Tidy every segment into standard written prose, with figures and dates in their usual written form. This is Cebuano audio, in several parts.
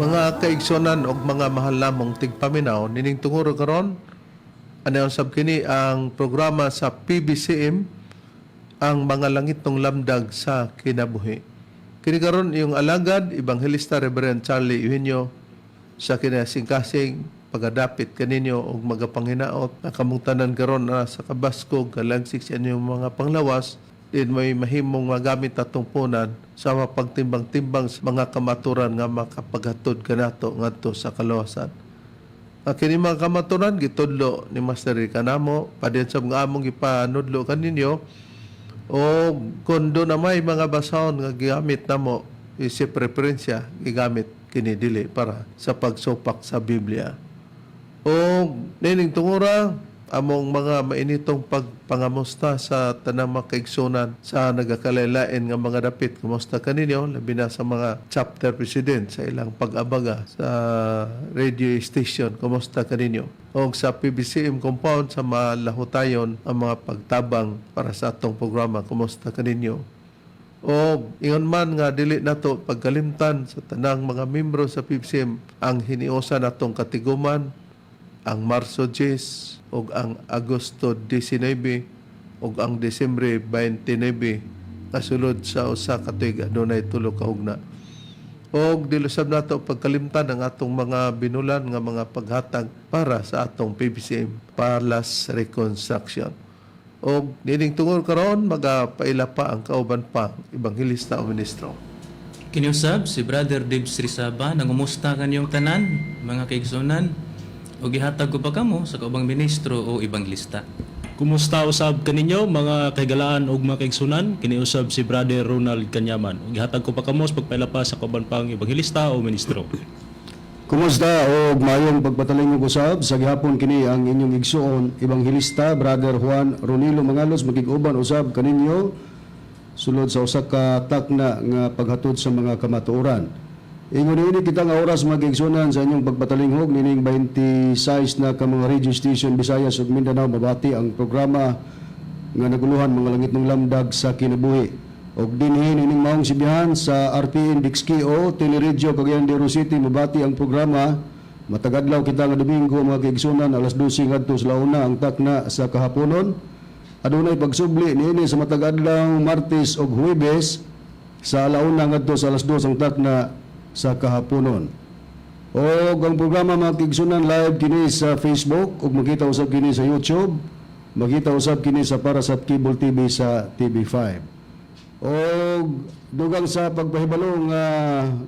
Mga kaigsonan og mga mahal namong tigpaminaw, nining tunguro karon, ano sab kini ang programa sa PBCM, ang mga langitnong lamdag sa kinabuhi. Kini karon iyong alagad, Ebanghelista Reverend Charlie Eugenio, sa kinasingkasing pagadapit kaninyo og magapanghinaot nga kamong tanan karon na sa kabaskog, kalagsik sa inyong mga panglawas, din may mahimong magamit atong punan sa mapagtimbang-timbang sa mga kamaturan nga makapaghatod kanato ngadto sa kalawasan. Ang kini mga kamaturan gitudlo ni Master Rica namo padin sa mga among gipanudlo kaninyo, o kung doon na may mga basahon nga gigamit namo isip referensya, gigamit kini dili para sa pagsupak sa Biblia. O nining tungura, among mga mainitong pagpangamusta sa tanang mga kaigsunan sa nagakalain nga mga dapit. Kumusta kaninyo? Labi na sa mga chapter president sa ilang pag-abaga sa radio station. Kumusta kaninyo? O sa PBCM compound sa malahutayon ang mga pagtabang para sa atong programa. Kumusta kaninyo? O ingon man nga dili nato pagkalimtan sa tanang mga membro sa PBCM ang hiniusan natong katiguman, ang Marso 10 ug ang Agosto 19 ug ang Disyembre 29 kasulod sa usa ka tuig adunay 3 ka hugna. Og dili usab nato pagkalimtan ang atong mga binulan nga mga paghatag para sa atong PBCM Palace Reconstruction. Og nining tungod karon, magapaila pa ang kauban pa ebanghelista o ministro. Kiniusab si Brother Dibs Rizaba, nangumusta kanyong tanan, mga kaigsunan, o gihatag ko pa kamo sa kaubang ministro o ebanghelista. Kumusta usab kaninyo, mga kahigalaan ug mga kaigsunan? Kiniusab si Brother Ronald Kanyaman. Ug gihatag ko pa kamo sa pagpaila pa sa kauban pang ebanghelista o ministro. Kumusta og mayong pagpatalingog usab sa gihapon. Kini ang inyong igsuon, Ebanghelista Brother Juan Ronilo Mangalos, magig-uban usab kaninyo sulod sa usa ka takna nga paghatod sa mga kamatuoran. Ingon niini kita nga oras, mga kaigsunan, sa inyong pagpatalinghog nining 26 na ka mga radio station Visayas ug Mindanao mabati ang programa nga naguluhan mga langitnong lamdag sa kinabuhi. Og dinhi nining maong sibihan sa RPN Dixkio, Teleradyo Cagayan de Oro City mabati ang programa matag adlaw kita nga Domingo, mga kaigsunan, alas 12 ngadto sa 1 ang takna sa kahaponon. Adunay pagsubli niini sa matag adlaw Martes ug Huwebes sa 1 ngadto sa alas 2 ang takna sa kahaponon. Og ang programa, mga kaigsunan, live kini sa Facebook ug makita usab kini sa YouTube, makita usab kini sa Parasat Cable TV sa TV5. Og dugang sa pagpahibalo nga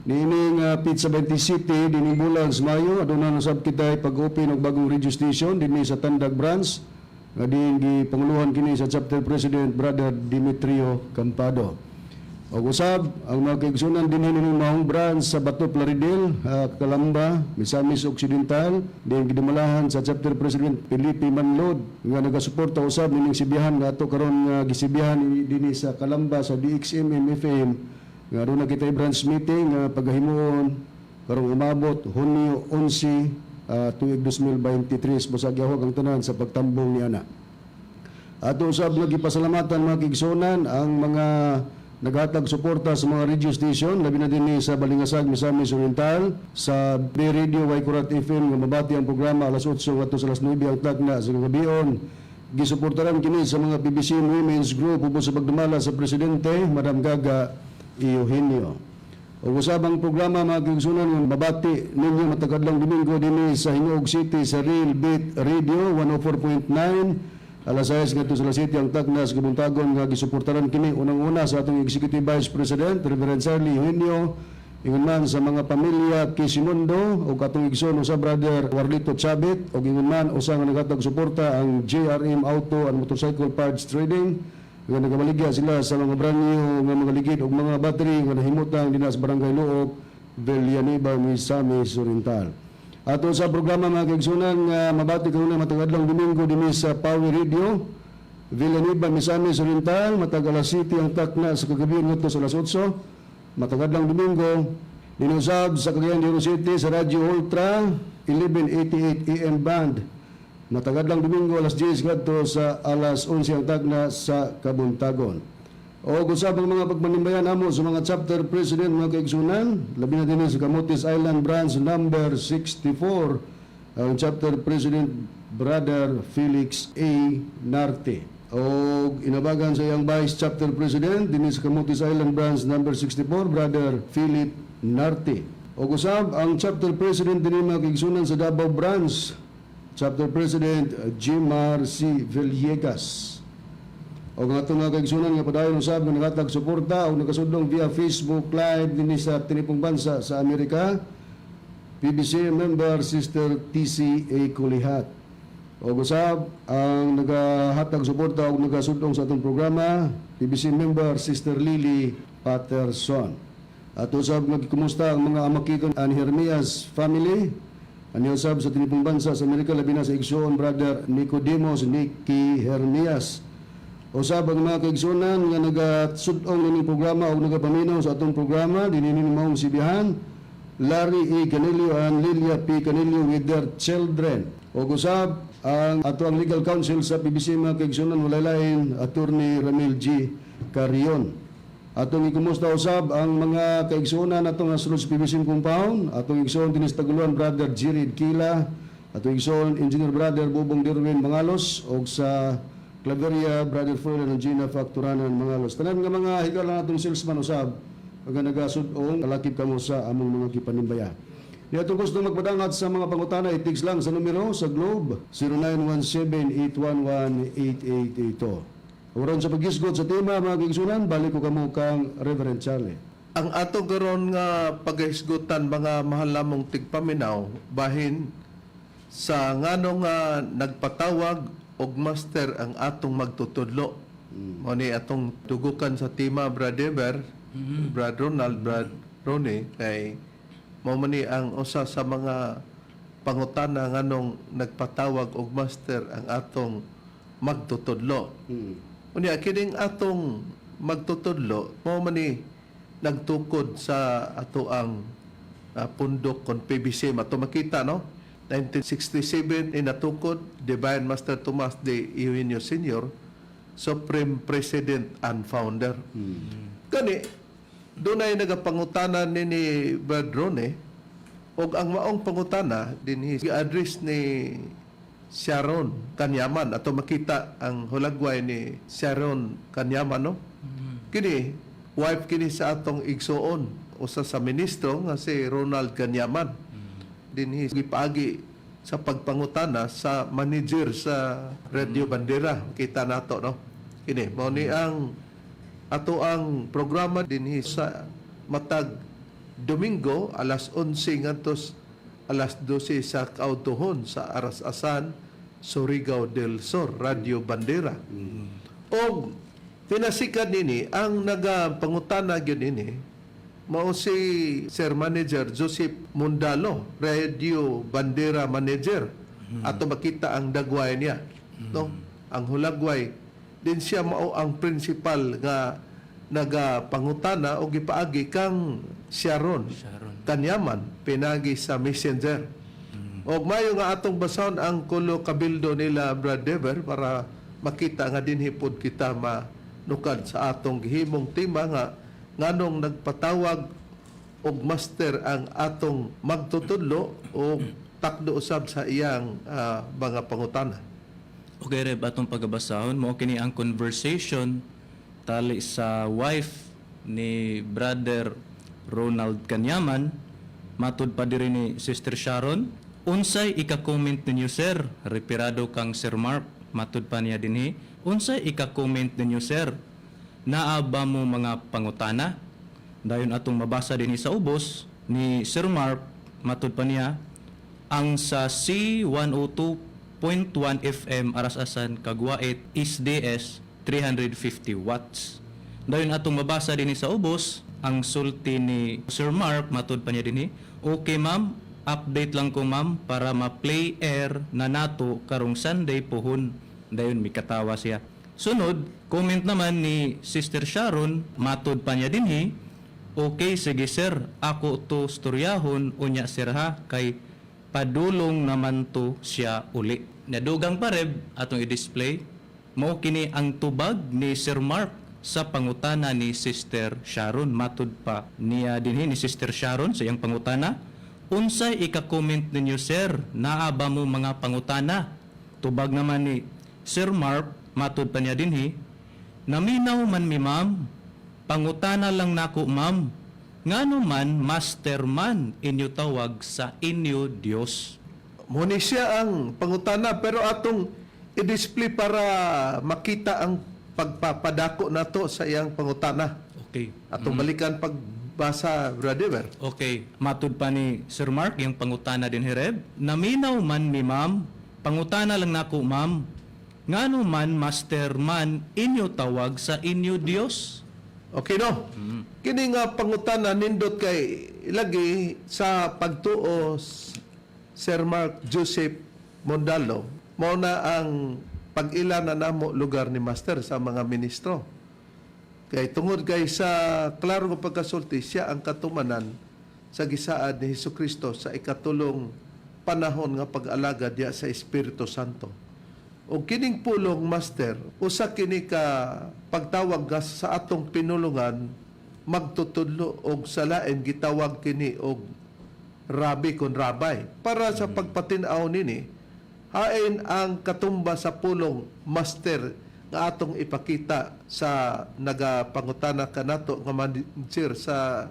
niining Pizza 20 City dining bulan sa Mayo, aduna na usab kita pag-open og bagong radio station dinhi sa Tandag Branch nga diin gipanguluhan kini sa chapter president Brother Dimitrio Campado. Og usab ang mga kaigsunan dinhi nining maong branch sa Bato Plaridel, Calamba, Misamis Occidental, din gidumalahan sa chapter president Felipe Manlod nga nagasuporta usab nining sibihan nga ato karon nga gisibihan dinhi sa Calamba sa DXM FM nga aduna kitay branch meeting nga pagahimuon karong umabot Hunyo 11, tuig 2023. Busag yahog ang tanan sa pagtambong ni ana. Ato usab nga gipasalamatan, mga kaigsunan, ang mga naghatag suporta sa mga radio station, labi na dinhi sa Balingasag, Misamis Oriental, sa B Radio Waikurat FM nga mabati ang programa alas 8 ngadto sa alas 9 ang tagna sa gabion. Gisuportaran kini sa mga PBC Women's Group ubos sa pagdumala sa presidente Madam Gaga Eugenio. Ug usab ang programa, mga kaigsunan, nga mabati ninyo matag adlaw Domingo dinhi sa Gingoog City sa Real Beat Radio 104.9 alas 6 ngadto sa alas 7 ang tagna sa kabuntagon nga gisuportaran kini unang-una sa atong Executive Vice President Reverend Charlie Eugenio, ingon man sa mga pamilya Quisimundo ug atong igsoon usa Brother Warlito Chabit, ug ingon man usa nga naghatag suporta ang JRM Auto and Motorcycle Parts Trading nga nagabaligya sila sa mga brand new nga mga ligid ug mga battery nga nahimutang dinha sa Barangay Looc, Villanueva, Misamis Oriental. Ato sa programa, mga kaigsunan, nga mabati kanunay matag adlaw Domingo dinhi sa Power Radio Villanueva, Misamis Oriental, matag alas 7 ang takna sa kagabi ngadto sa alas 8. Matag adlaw Domingo dinhi usab sa Cagayan de Oro City sa Radyo Ultra 1188 AM band. Matag adlaw Domingo alas 10 ngadto sa alas 11 ang tagna sa Kabuntagon. O usab ang mga pagpanimbayan namo sa mga chapter president, mga kaigsunan, labi na dinhi sa Camotes Island Branch number 64, ang chapter president Brother Felix A. Narte. O inabagan sa iyang vice chapter president dinhi sa Camotes Island Branch number 64, Brother Philip Narte. O usab ang chapter president dinhi, mga kaigsunan, sa Davao Branch, Chapter President Jimar C. Villegas. O nga atong mga kaigsunan nga padayon usab nga naghatag suporta o nakasudlong via Facebook Live dinhi sa tinipong bansa sa Amerika, PBC member Sister TC A. Kulihat. O usab ang nagahatag suporta o nagasudlong sa atong programa, PBC member Sister Lily Patterson. At usab nga gikumusta ang mga Amakiton and Hermias family. Ani usab sa tinipong bansa sa Amerika, labi na sa igsoon Brother Nicodemus Nicky Hermias. Usab ang mga kaigsunan nga nagasud-ong nining programa o nagapaminaw sa atong programa dinhi ni maong sibihan, Larry A. Canelio and Lilia P. Canelio with their children. O usab ang ato ang legal counsel sa PBC, mga kaigsunan, walay lain Attorney Ramil G. Carion. Atong ikumusta usab ang mga kaigsunan atong nga sulod sa PBC compound, atong igsoon dinhi sa Taguluan, Brother Jirid Kila, atong igsoon Engineer Brother Bubong Dirwin Mangalos og sa Claveria, Brother Froilan and Gina Facturanan Mangalos. Tanan nga mga higala natong salesman usab nga nagasud-ong, kalakip kamo sa among mga gipanimbaya. Ni atong gusto magpadangat sa mga pangutana, i-text lang sa numero sa Globe 0917-811-8882. Aron sa paghisgot sa tema, mga kaigsunan, balik ko kamo kang Reverend Charlie. Ang ato karon nga paghisgutan, mga mahal namong tigpaminaw, bahin sa ngano nga nagpatawag og master ang atong magtutudlo. Mo ni atong dugukan sa tema, Brad Eber, Brad Ronald, Brad Ronnie, kay mao man ni ang usa sa mga pangutana nganong nagpatawag og master ang atong magtutudlo. Unya kining atong magtutudlo mao man ni nagtukod sa ato ang pundok kon PBC ato makita, no, 1967 inatukod Divine Master Tomas de Eugenio Sr., Supreme President and Founder. Kani dunay nagapangutana ni Brad Rone og ang maong pangutana dinhi gi-address ni Sharon Kanyaman. Ato makita ang hulagway ni Sharon Kanyaman, no. Kini wife kini sa atong igsuon, usa sa ministro nga si Ronald Kanyaman. Dinhi gipaagi sa pagpangutana sa manager sa Radio Bandera. Kita nato, no, kini mao ni ang ato ang programa dinhi sa matag Domingo alas 11 ngadto alas 12 sa kautuhon sa Aras-Asan, Surigao del Sur, Radio Bandera. Og tinasikan nini ang nagapangutana gyud ini mao si Sir Manager Joseph Mundalo, Radio Bandera Manager. Ato makita ang dagway niya, no? Ang hulagway din siya mao ang principal nga nagapangutana o gipaagi kang Sharon, Sharon. Kanyaman pinagi sa Messenger. Og mayo nga atong basahon ang kulo kabildo nila, Brad Dever, para makita nga dinhi pod kita manukad sa atong gihimong tema nga nganong nagpatawag og master ang atong magtutudlo o takdo usab sa iyang mga pangutana. Okay, Reb, atong pagabasahon mo kini ang conversation tali sa wife ni Brother Ronald Kanyaman. Matud pa diri ni Sister Sharon, "Unsay ika-comment ninyo, sir?" Referado kang Sir Mark. Matud pa niya dinhi, "Unsay ika-comment ninyo, sir? Naa ba mo mga pangutana?" Dayon atong mabasa dinhi sa ubos ni Sir Mark, matud pa niya, ang sa C102.1 FM Aras-Asan Kagwait SDS 350 watts. Dayon atong mabasa dinhi sa ubos ang sulti ni Sir Mark, matud pa niya dinhi, "Okay ma'am, update lang ko ma'am para ma-play air na nato karong Sunday pohon." Dayon mikatawa siya. Sunod, comment naman ni Sister Sharon, matud pa niya dinhi, "Okay, sige sir, ako to storyahon unya sir ha, kay padulong naman to siya uli." Nadugang pa, Reb, atong i-display. Mao kini ang tubag ni Sir Mark. Sa pangutana ni Sister Sharon, matud pa niya dinhi ni Sister Sharon sa iyang pangutana, "Unsay ika-comment ninyo, sir? Naa ba mo mga pangutana?" Tubag naman ni Sir Mark, matud pa niya dinhi, "Naminaw man mi, ma'am. Pangutana lang nako, ma'am. Ngano man master man inyo tawag sa inyo Dios?" Mao ni siya ang pangutana, pero atong i-display para makita ang pagpapadako nato sa iyang pangutana. Okay. Atong balikan pagbasa, Brother. Okay, matud pa ni Sir Mark yung pangutana dinhi, Reb. "Naminaw man mi, ma'am. Pangutana lang nako, ma'am. Ngano man master man inyo tawag sa inyo Dios?" Okay, no? Kini nga pangutana nindot kay lagi sa pagtuo Sir Mark Joseph Mondalo, mao na ang pag-ila na namo lugar ni Master sa mga ministro. Kay tungod kay sa klaro nga pagkasulti, siya ang katumanan sa gisaad ni Hesus Kristo sa ikatulong panahon nga pag-alagad diya sa Espiritu Santo. O kining pulong master, usa kini ka pagtawag nga sa atong pinulungan magtutudlo og sa lain gitawag kini og rabi kon rabay. Para sa pagpatin-aw nini, hain ang katumba sa pulong master nga atong ipakita sa nagapangutana kanato nga manager sa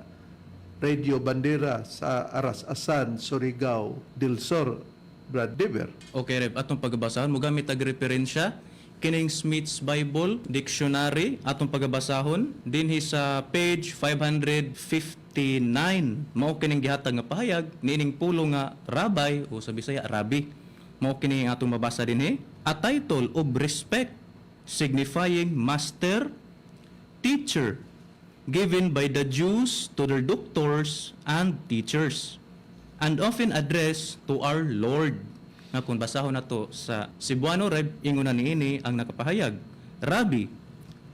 Radio Bandera sa Aras-Asan, Surigao del Sur, Brad Dever. Okay, Reb, atong pagabasahon mo gamit ag referensya kining Smith's Bible Dictionary. Atong pagabasahon dinhi sa page 559, mao kining gihatag nga pahayag niining pulong nga rabay o sa Bisaya rabi. Mao kini ang atong mabasa dinhi: "A title of respect signifying master, teacher, given by the Jews to their doctors and teachers and often addressed to our Lord." Nga kung basahon nato sa Cebuano, Reb, ingon na niini ang nakapahayag: "Rabi,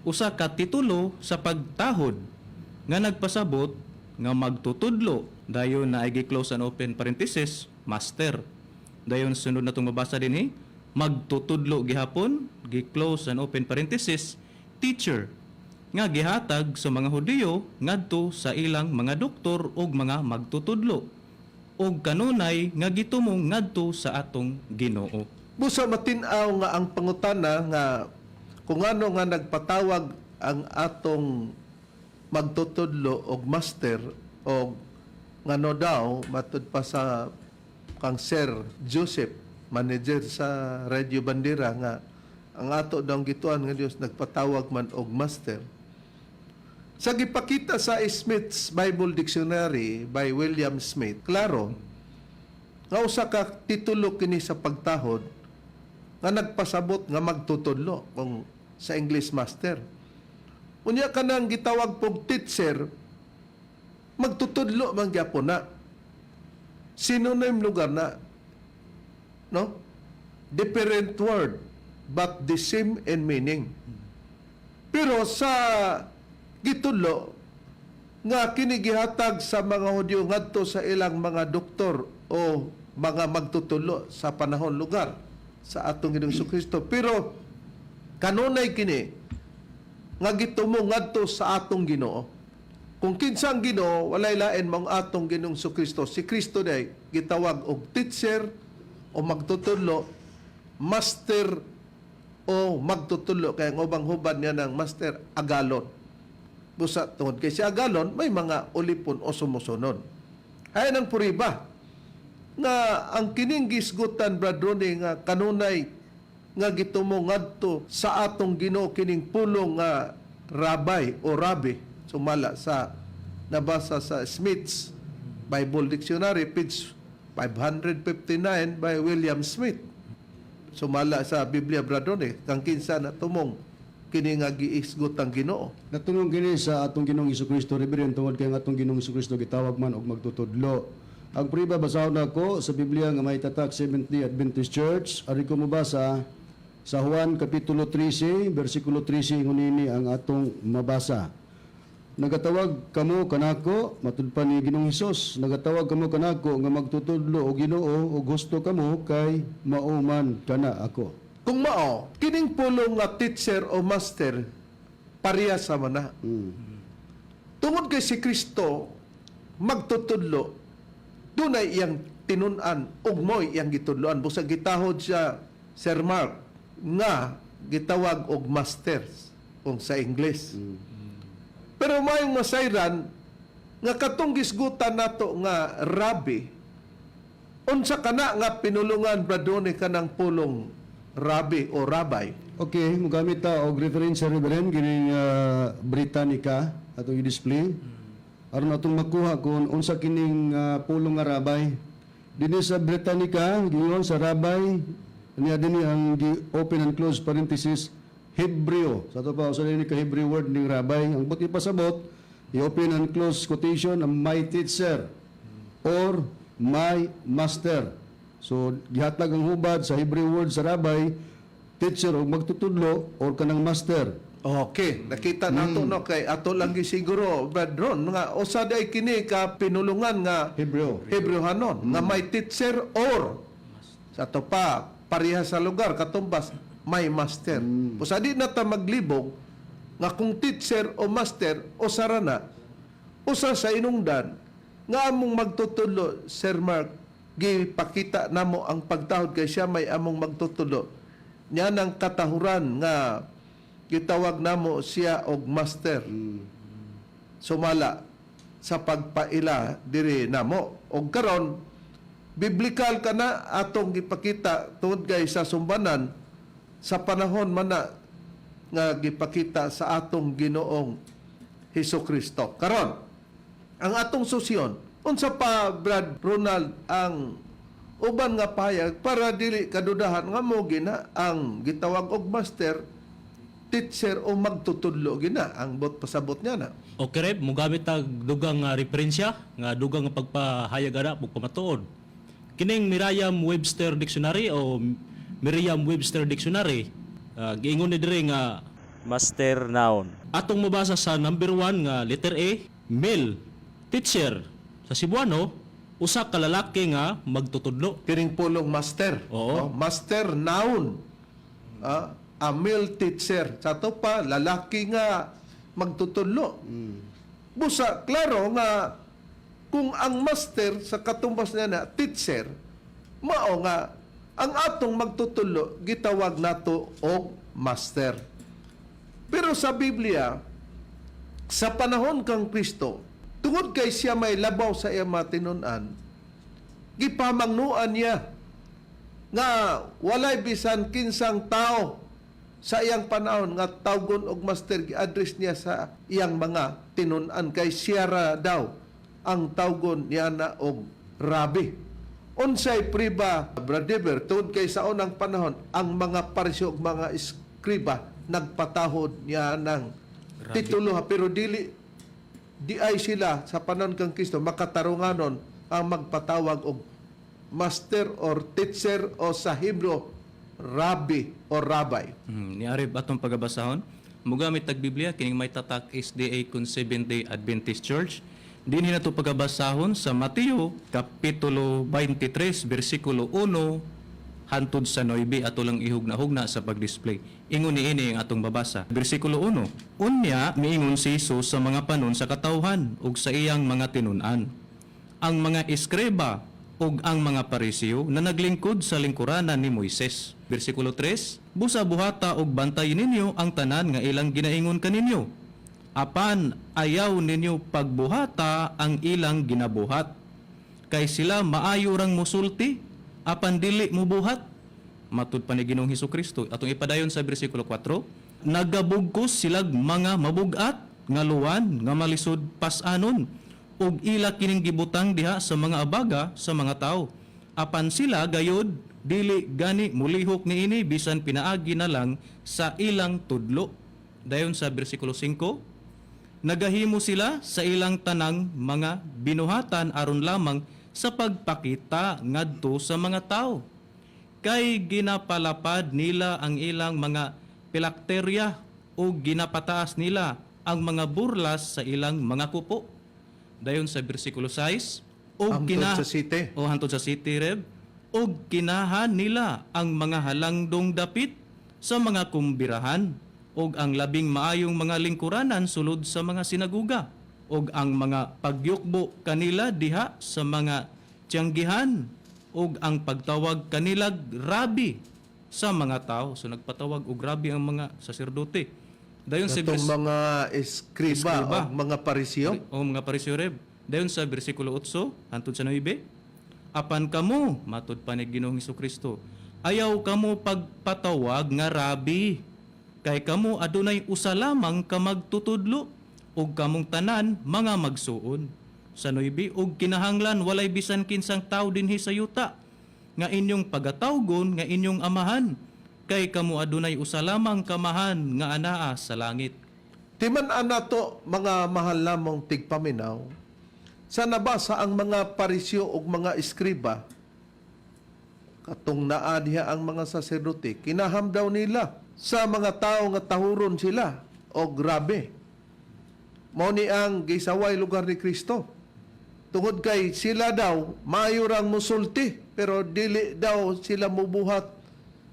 usa ka titulo sa pagtahod nga nagpasabot nga magtutudlo." Dayon na ay close and open parenthesis, master. Dayon sunod na itong mabasa dinhi, magtutudlo gihapon, gi-close and open parenthesis, teacher, nga gihatag sa mga Hudiyo ngadto sa ilang mga doktor ug mga magtutudlo ug kanunay nga gitumong ngadto sa atong Ginoo. Busa matin-aw nga ang pangutana nga kung ano nga nagpatawag ang atong magtutudlo og master og ngano daw, matud pa sa kang Sir Joseph, manager sa Radio Bandera, nga ang ato daw gituan nga Dios nagpatawag man og master. Sa gipakita sa Smith's Bible Dictionary by William Smith, klaro nga usa ka titulo kini sa pagtahod nga nagpasabot nga magtutudlo, kung sa English master. Unya kanang gitawag pog teacher, magtutudlo man gyapon na. Synonym lugar na. No? Different word but the same in meaning. Pero sa gitudlo nga kini gihatag sa mga Hudyo ngadto sa ilang mga doktor o mga magtutudlo sa panahon lugar sa atong Ginoong Kristo. Pero kanunay kini nga gitumo ngadto sa atong Ginoo. Kung kinsa ang Ginoo, walay lain mao ang atong Ginoong Kristo. Si Kristo day gitawag og teacher o magtutudlo, master o magtutudlo, kay ang ubang hubad niya ng master agalon. Busa tungod kay si agalon may mga ulipon o sumusunod. Ay ang puriba nga ang kining gisgutan, Brad Ronnie, nga kanunay nga gitumo ngadto sa atong Ginoo kining pulong nga rabay o rabi, sumala sa nabasa sa Smith's Bible Dictionary, page 559 by William Smith, sumala sa Biblia, Brad Ronnie, kang kinsa na tumong kini nga giisgot ang Ginoo. Natunong kini sa atong Ginoong Kristo, Reverend, tungod kay ang atong Ginoong Kristo gitawag man og magtutudlo. Ang priba basahon nako sa Biblia nga may tatak Seventh-day Adventist Church, ari ko mobasa sa Juan kapitulo 13 bersikulo 13, ingon nini ang atong mabasa. "Nagatawag kamo kanako," matud pa ni Ginoong Hesus, "nagatawag kamo kanako nga magtutudlo o Ginoo, ug husto kamo kay mao man kana ako." Kung mao, kining pulong nga teacher o master, Pareha sa mana. Tungod kay si Kristo magtutudlo, dunay iyang tinun-an ug mo'y iyang gitudloan. Busa gitahod siya, Sir Mark, nga gitawag og masters kung sa English. Pero mayong masayran nga katong gisgutan nato nga rabi, unsa kana nga pinulungan, Bradone, kanang pulong rabi o rabbi? Okay, mugamit ta og reference, Reverend, kining Britannica atong i-display. Aron atong makuha kung unsa kining pulong nga rabbi. Dinhi sa Britannica, giingon sa rabbi niya dinhi ang gi-open and close parenthesis Hebreo. Sa ato pa usa dinhi ka Hebrew word ning rabbi. Ang buot ipasabot, i-open and close quotation, "my teacher" or "my master." So gihatag ang hubad sa Hebrew word sa rabbi, teacher o magtutudlo or kanang master. Okay, nakita nato, no, kay ato lang gisiguro, Brad Ron, nga usa day kini ka pinulungan nga Hebreo. Hebreohanon nga may teacher or sa ato pa pareha sa lugar katumbas may master. Usa di na ta maglibog nga kung teacher o master o sarana usa sa inungdan nga among magtutudlo, Sir Mark, gipakita namo ang pagtahod kay siya may among magtutudlo niya ng katahuran nga gitawag namo siya og master sumala sa pagpaila diri namo. Og karon biblical kana atong gipakita tungod kay sa sumbanan sa panahon man na nga gipakita sa atong Ginoong Hesus Kristo. Karon ang atong susyon, unsa pa, Brad Ronald, ang uban nga pahayag para dili kadudahan nga mo gina ang gitawag og master, teacher o magtutudlo gina ang bot pasabot niya na? Okay, Reb, mugamit tag dugang nga referensya, nga dugang nga pagpahayag ana ug pamatuod. Kining Merriam-Webster Dictionary o Merriam-Webster Dictionary, giingon ni diri nga master noun. Atong mabasa sa number 1 nga letter A, male, teacher. Sa Cebuano, usa ka lalaki nga magtutudlo. Kining pulong master. Oo. No? Master noun. A male teacher. Sa ato pa, lalaki nga magtutudlo. Busa, klaro nga kung ang master sa katumbas niya na teacher, mao nga ang atong magtutudlo gitawag nato og master. Pero sa Biblia, sa panahon kang Kristo, tungod kay siya may labaw sa iyang matinunan, gipamangnuan niya nga walay bisan kinsang tao sa iyang panahon nga tawgon og master. Gi-address niya sa iyang mga tinun-an kay siya ra daw ang tawgon niya na og rabi. Unsay priba, Bradiver, tungod kay sa unang panahon ang mga Pariseo ug mga eskriba nagpatahod niya ng titulo ha, pero dili di ay sila sa panahon kang Kristo makatarunganon ang magpatawag og master or teacher o sa Hebrew rabbi or rabbi. Ni Areb atong pagabasahon, mugamit tag Biblia kining may tatak SDA kun Seventh Day Adventist Church. Dinhi nato pagabasahon sa Mateo kapitulo 23 bersikulo 1 hantud sa 9, ato lang ihugna-hugna sa pag-display. Ingon niini ang atong babasa. Bersikulo 1. Unya miingon si Jesus sa mga panon sa katawhan ug sa iyang mga tinun-an. Ang mga eskriba ug ang mga Pariseo na naglingkod sa lingkuranan ni Moises. Bersikulo 3, Busa buhata og bantay ninyo ang tanan nga ilang ginaingon kaninyo. Apan ayaw ninyo pagbuhata ang ilang ginabuhat. Kay sila maayo rang musulti, apan dili mubuhat. Matud pa ni Ginoong Hesus Kristo. Atong ipadayon sa bersikulo 4, nagabugkos silag mga mabugat nga luwan nga malisod pas-anon ug ila kining gibutang diha sa mga abaga sa mga tao. Apan sila gayod dili gani mulihok niini bisan pinaagi na lang sa ilang tudlo. Dayon sa bersikulo 5, nagahimo sila sa ilang tanang mga binuhatan aron lamang sa pagpakita ngadto sa mga tao. Kay ginapalapad nila ang ilang mga pilakterya o ginapataas nila ang mga burlas sa ilang mga kupo. Dayon sa bersikulo 6, og Hangtod sa city. O hantod sa city, Reb, og kinahan nila ang mga halangdong dapit sa mga kumbirahan. Ug ang labing maayong mga lingkuranan sulod sa mga sinaguga, ug ang mga pagyukbo kanila diha sa mga tiyanggihan, ug ang pagtawag kanilag rabi sa mga tao. So nagpatawag og rabi ang mga saserdote. Dayon sa Katong mga eskriba, Eskriba. o mga Pariseo. O mga Pariseo, Reb. Dayon sa bersikulo 8 hangtod sa 9, "Apan kamo," matud pa ni Ginoong Kristo, "ayaw kamo pagpatawag nga rabi, kay kamo adunay usa lamang ka magtutudlo ug kamong tanan mga magsuon." Sa 9, "Ug kinahanglan walay bisan kinsang tawo dinhi sa yuta nga inyong pagatawgon nga inyong amahan, kay kamo adunay usa lamang kamahan nga anaa sa langit." Timan-an nato, mga mahal namong tigpaminaw, sa nabasa ang mga Pariseo ug mga eskriba, katong naa diha ang mga saserdote, kinahamdaw nila sa mga tao nga tahuron sila o grabe. Mao ni ang gisaway lugar ni Kristo. Tungod kay sila daw maayo rang musulti pero dili daw sila mubuhat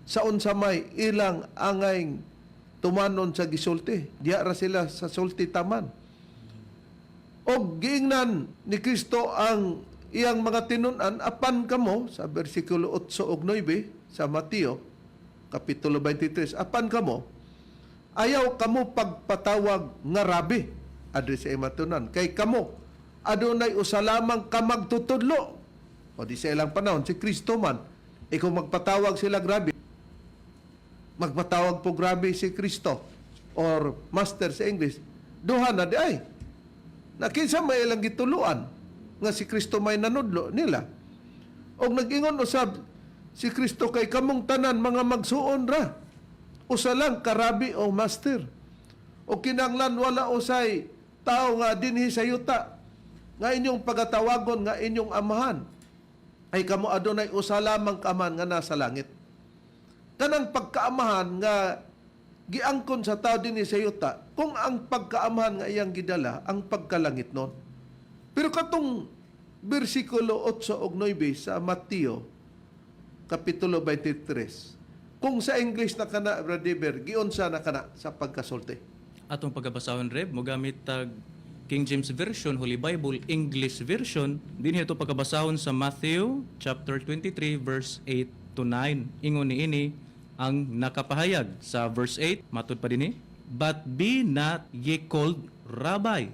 sa unsa may ilang angay tumanon sa gisulti. Diha ra sila sa sulti taman. Og giingnan ni Kristo ang iyang mga tinun-an, "Apan kamo," sa bersikulo 8 ug 9 sa Mateo kapitulo 23, "Apan kamo, ayaw kamo pagpatawag nga rabi," adres sa imatunan, "kay kamo adunay usa lamang ka magtutudlo." O di sa ilang panahon si Kristo man e kung magpatawag sila grabe, magpatawag po grabe si Kristo or master sa English, duha na di ay na kinsa may ilang gituluan nga si Kristo may nanudlo nila. Og nag-ingon usab si Kristo, "Kay kamong tanan mga magsuon ra, usa lang ka rabi o master. O kinanglan wala usay tao nga dinhi sa yuta nga inyong pagatawagon nga inyong amahan, ay kamo adunay usa lamang ka amahan nga nasa langit." Kanang pagkaamahan nga giangkon sa tao dinhi sa yuta, kung ang pagkaamahan nga iyang gidala ang pagkalangit nun. Pero katong bersikulo 8 ug 9 sa Mateo kapitulo 23, kung sa English na kana, Brother, giunsa na kana sa pagkasulti? Atong pagkabasahon, Reb, mogamit tag King James Version, Holy Bible, English Version. Dinhi ato pagkabasahon sa Matthew chapter 23 verse 8 to 9. Ingon niini ang nakapahayag sa verse 8, matud pa dinhi, "But be not ye called Rabbi,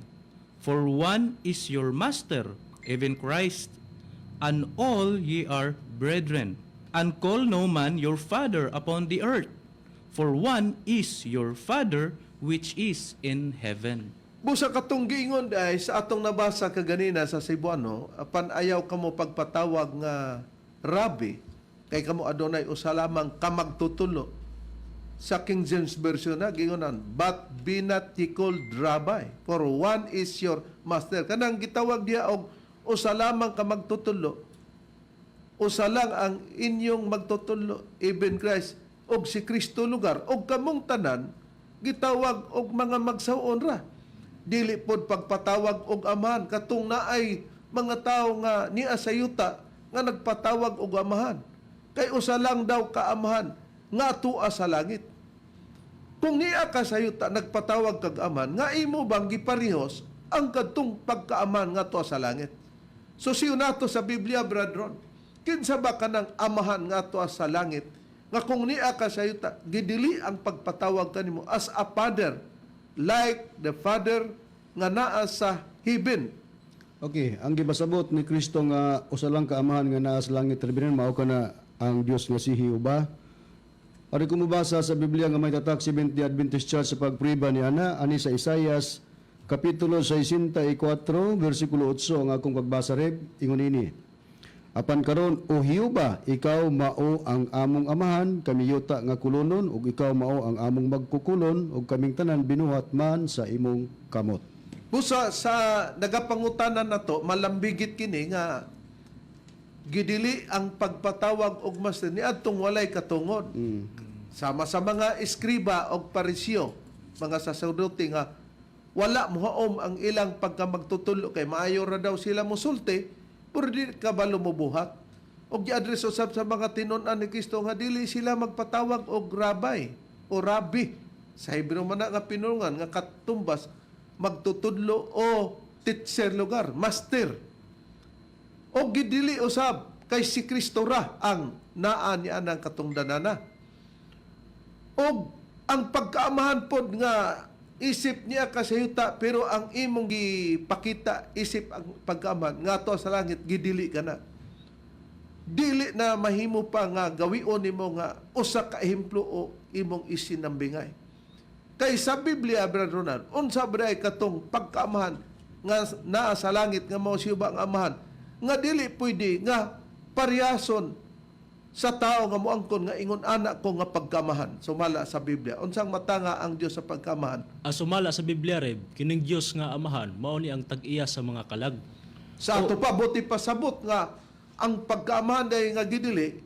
for one is your master, even Christ, and all ye are brethren. And call no man your father upon the earth, for one is your Father which is in heaven." Busa katong giingon ay sa atong nabasa kaganina sa Cebuano, "Apan ayaw kamo pagpatawag nga rabi, kay kamo adunay usa lamang ka magtutulo." Sa King James Version na giingonan, "But be not ye called Rabbi, for one is your master." Kanang gitawag diha og usa lamang ka magtutulo. Usa lang ang inyong magtutulo, even Christ, og si Kristo lugar, og kamong tanan gitawag og mga magsaon ra. Dili pod pagpatawag og amahan katong naay mga tawo nga niya sa yuta nga nagpatawag og amahan. Kay usa lang daw kaamahan nga tua sa langit. Kung niya ka sa yuta nagpatawag kag amahan, nga imo bang giparehos ang kadtong pagkaamahan nga tua sa langit? So siyo nato sa Biblia, Brad Ron. Kinsa ba kanang amahan nga tua sa langit nga kung niya ka sa yuta gidili ang pagpatawag kanimo as a father like the Father nga naa sa heaven? Okay, ang gibasabot ni Kristo nga usa lang ka amahan nga naa sa langit, Reverend, mao kana ang Dios nga si Jehova. Ari ko mobasa sa Biblia nga may tatak Seventh-day Adventist Church sa pagpriba ni ana ani sa Isaias kapitulo 64 bersikulo 8 ang akong pagbasa, Reb. Ingon ini: "Apan karon, o Jehova, ikaw mao ang among amahan, kami yuta nga kulonon, ug ikaw mao ang among magkukulon, ug kaming tanan binuhat man sa imong kamot." Busa sa nagapangutanan nato, malambigit kini nga gidili ang pagpatawag og master niadtong walay katungod. Sama sa mga eskriba og Pariseo, mga saserdote nga wala mohaom ang ilang pagkamagtutulo kay maayo ra daw sila mosulti pero di kabalo mobuhat. Og gi-address usab sa mga tinun-an ni Kristo nga dili sila magpatawag og rabay o rabi. Sa Hebreo man na nga pinulungan nga katumbas magtutudlo o teacher lugar, master. O gidili usab kay si Kristo ra ang naa niya ng katungdanana. Og ang pagkaamahan pod nga isip niya ka sa yuta, pero ang imong gipakita isip ang pagkaamahan nga sa langit, gidili ka na. Dili na mahimo pa nga gawion nimo nga usa ka ehemplo o imong isinambingay. Kay sa Biblia, Brother Ronald, unsa ba katong pagkaamahan nga naa sa langit nga mao siya ang amahan nga dili pwede nga paryason sa tao nga moangkon nga ingon anak ko nga pagkamahan sumala sa Biblia? Unsang matanga ang Dios sa pagkamahan? Sumala sa Biblia, Reb, kining Dios nga amahan mao ni ang tag-iya sa mga kalag. Sa ato pa buti pasabot nga ang pagkaamahan dahil nga gidili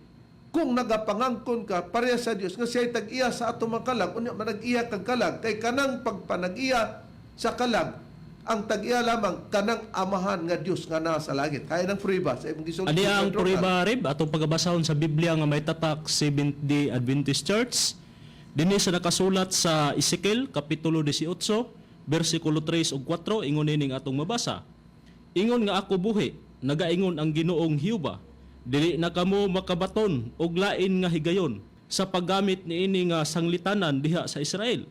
kung nagapangangkon ka pareha sa Dios nga siya'y tag-iya sa ato mga kalag, unya manag-iya kag kalag kay kanang pagpanag-iya sa kalag ang tag-iya lamang kanang amahan nga Dios nga naa sa langit. Kaya ng prueba sa imong gisulti. Ani ang Brother Ronald. prueba, Reb, atong pagabasahon sa Biblia nga may tatak Seventh-day Adventist Church. Dinhi sa nakasulat sa Ezekiel kapitulo 18 bersikulo 3 ug 4, ingon ining atong mabasa. Ingon nga ako buhi, nagaingon ang Ginoong Hiuba, dili na kamo makabaton og lain nga higayon sa paggamit niini nga sanglitanan diha sa Israel.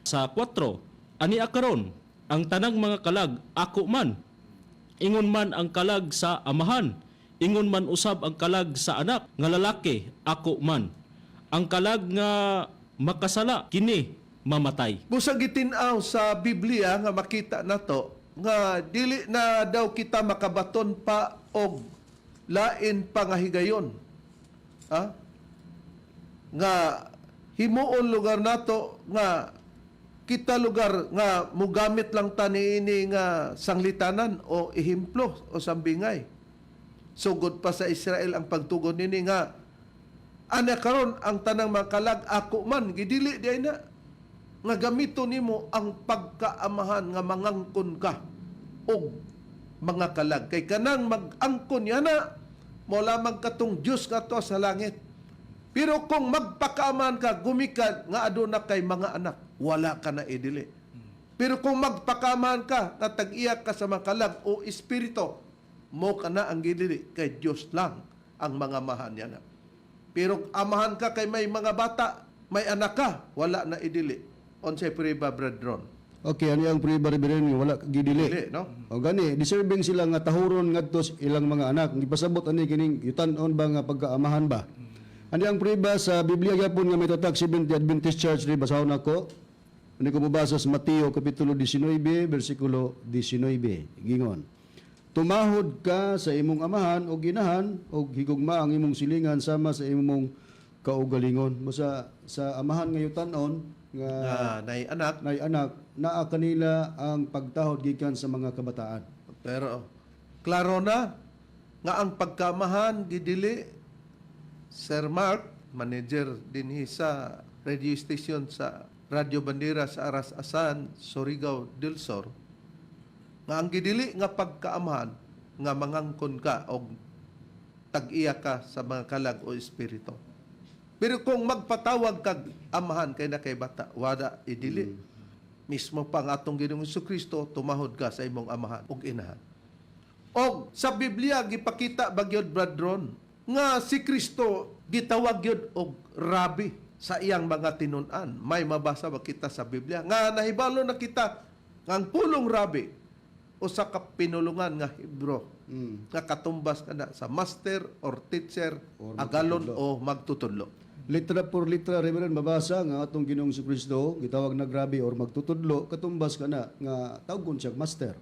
Sa 4, ani akaron ang tanang mga kalag ako man. Ingon man ang kalag sa amahan, ingon man usab ang kalag sa anak nga lalaki, ako man. Ang kalag nga makasala kini mamatay. Busa gitin-aw sa Biblia nga makita nato nga dili na daw kita makabaton pa og lain pa nga higayon. Ha? Nga himuon lugar nato nga kita lugar nga mugamit lang ta niini nga sanglitanan o ehemplo o sambingay. Sugod pa sa Israel ang pagtugon nini nga ana karon ang tanang mga kalag ako man, gidili di ay na nga gamito nimo ang pagkaamahan nga mangangkon ka og mga kalag kay kanang mag-angkon yana mo lamang katong Dios nga to sa langit. Pero kung magpakaamahan ka gumikan nga aduna kay mga anak, wala ka na idili. Pero kung magpakaamahan ka nga tag-iya ka sa mga kalag o espiritu mo, kana ang gidili kay Dios lang ang mga mahan niya na. Pero amahan ka kay may mga bata, may anak ka, wala na idili. Unsay prueba, Brad Ron? Okay, ano ang prueba, Reverend? Wala ka gidili. Dili, no? O gani, deserving sila nga tahuron ngadto sa ilang mga anak. Gipasabot ani kining yutan-on ba nga pagkaamahan ba? Ani ang prueba sa Biblia gyapon nga may tatak Seventh Adventist Church ri, basahon nako. Ani ko mobasa sa Mateo kapitulo 19 bersikulo 19. Gingon: "Tumahod ka sa imong amahan o ginahan og higugma ang imong silingan sama sa imong kaugalingon." Basta sa amahan nga yutan-on nga Nga nay anak, nay anak, naa kanila ang pagtahod gikan sa mga kabataan. Pero klaro na nga ang pagkamahan gidili. Sir Mark, manager dinhi sa radio station sa Radyo Bandera sa Aras Asan, Surigao del Sur, nga ang gidili nga pagkaamahan nga mangangkon ka og tag-iya ka sa mga kalag o espiritu. Pero kung magpatawag kag amahan kay na kay bata, wala idili. Mismo pa ang atong Ginoong Kristo, tumahod ka sa imong amahan ug inahan. Og sa Biblia gipakita ba gyud, Brad Ron, nga si Kristo gitawag gyud og rabi sa iyang mga tinun-an? May mabasa ba kita sa Biblia nga nahibalo na kita nga ang pulong rabi usa ka pinulungan nga Hebro nga katumbas kana sa master or teacher, or agalon o magtutudlo? Litra por litra, Reverend, mabasa nga atong Ginoong Kristo gitawag na grabe or magtutudlo, katumbas kana nga tawgon siya master.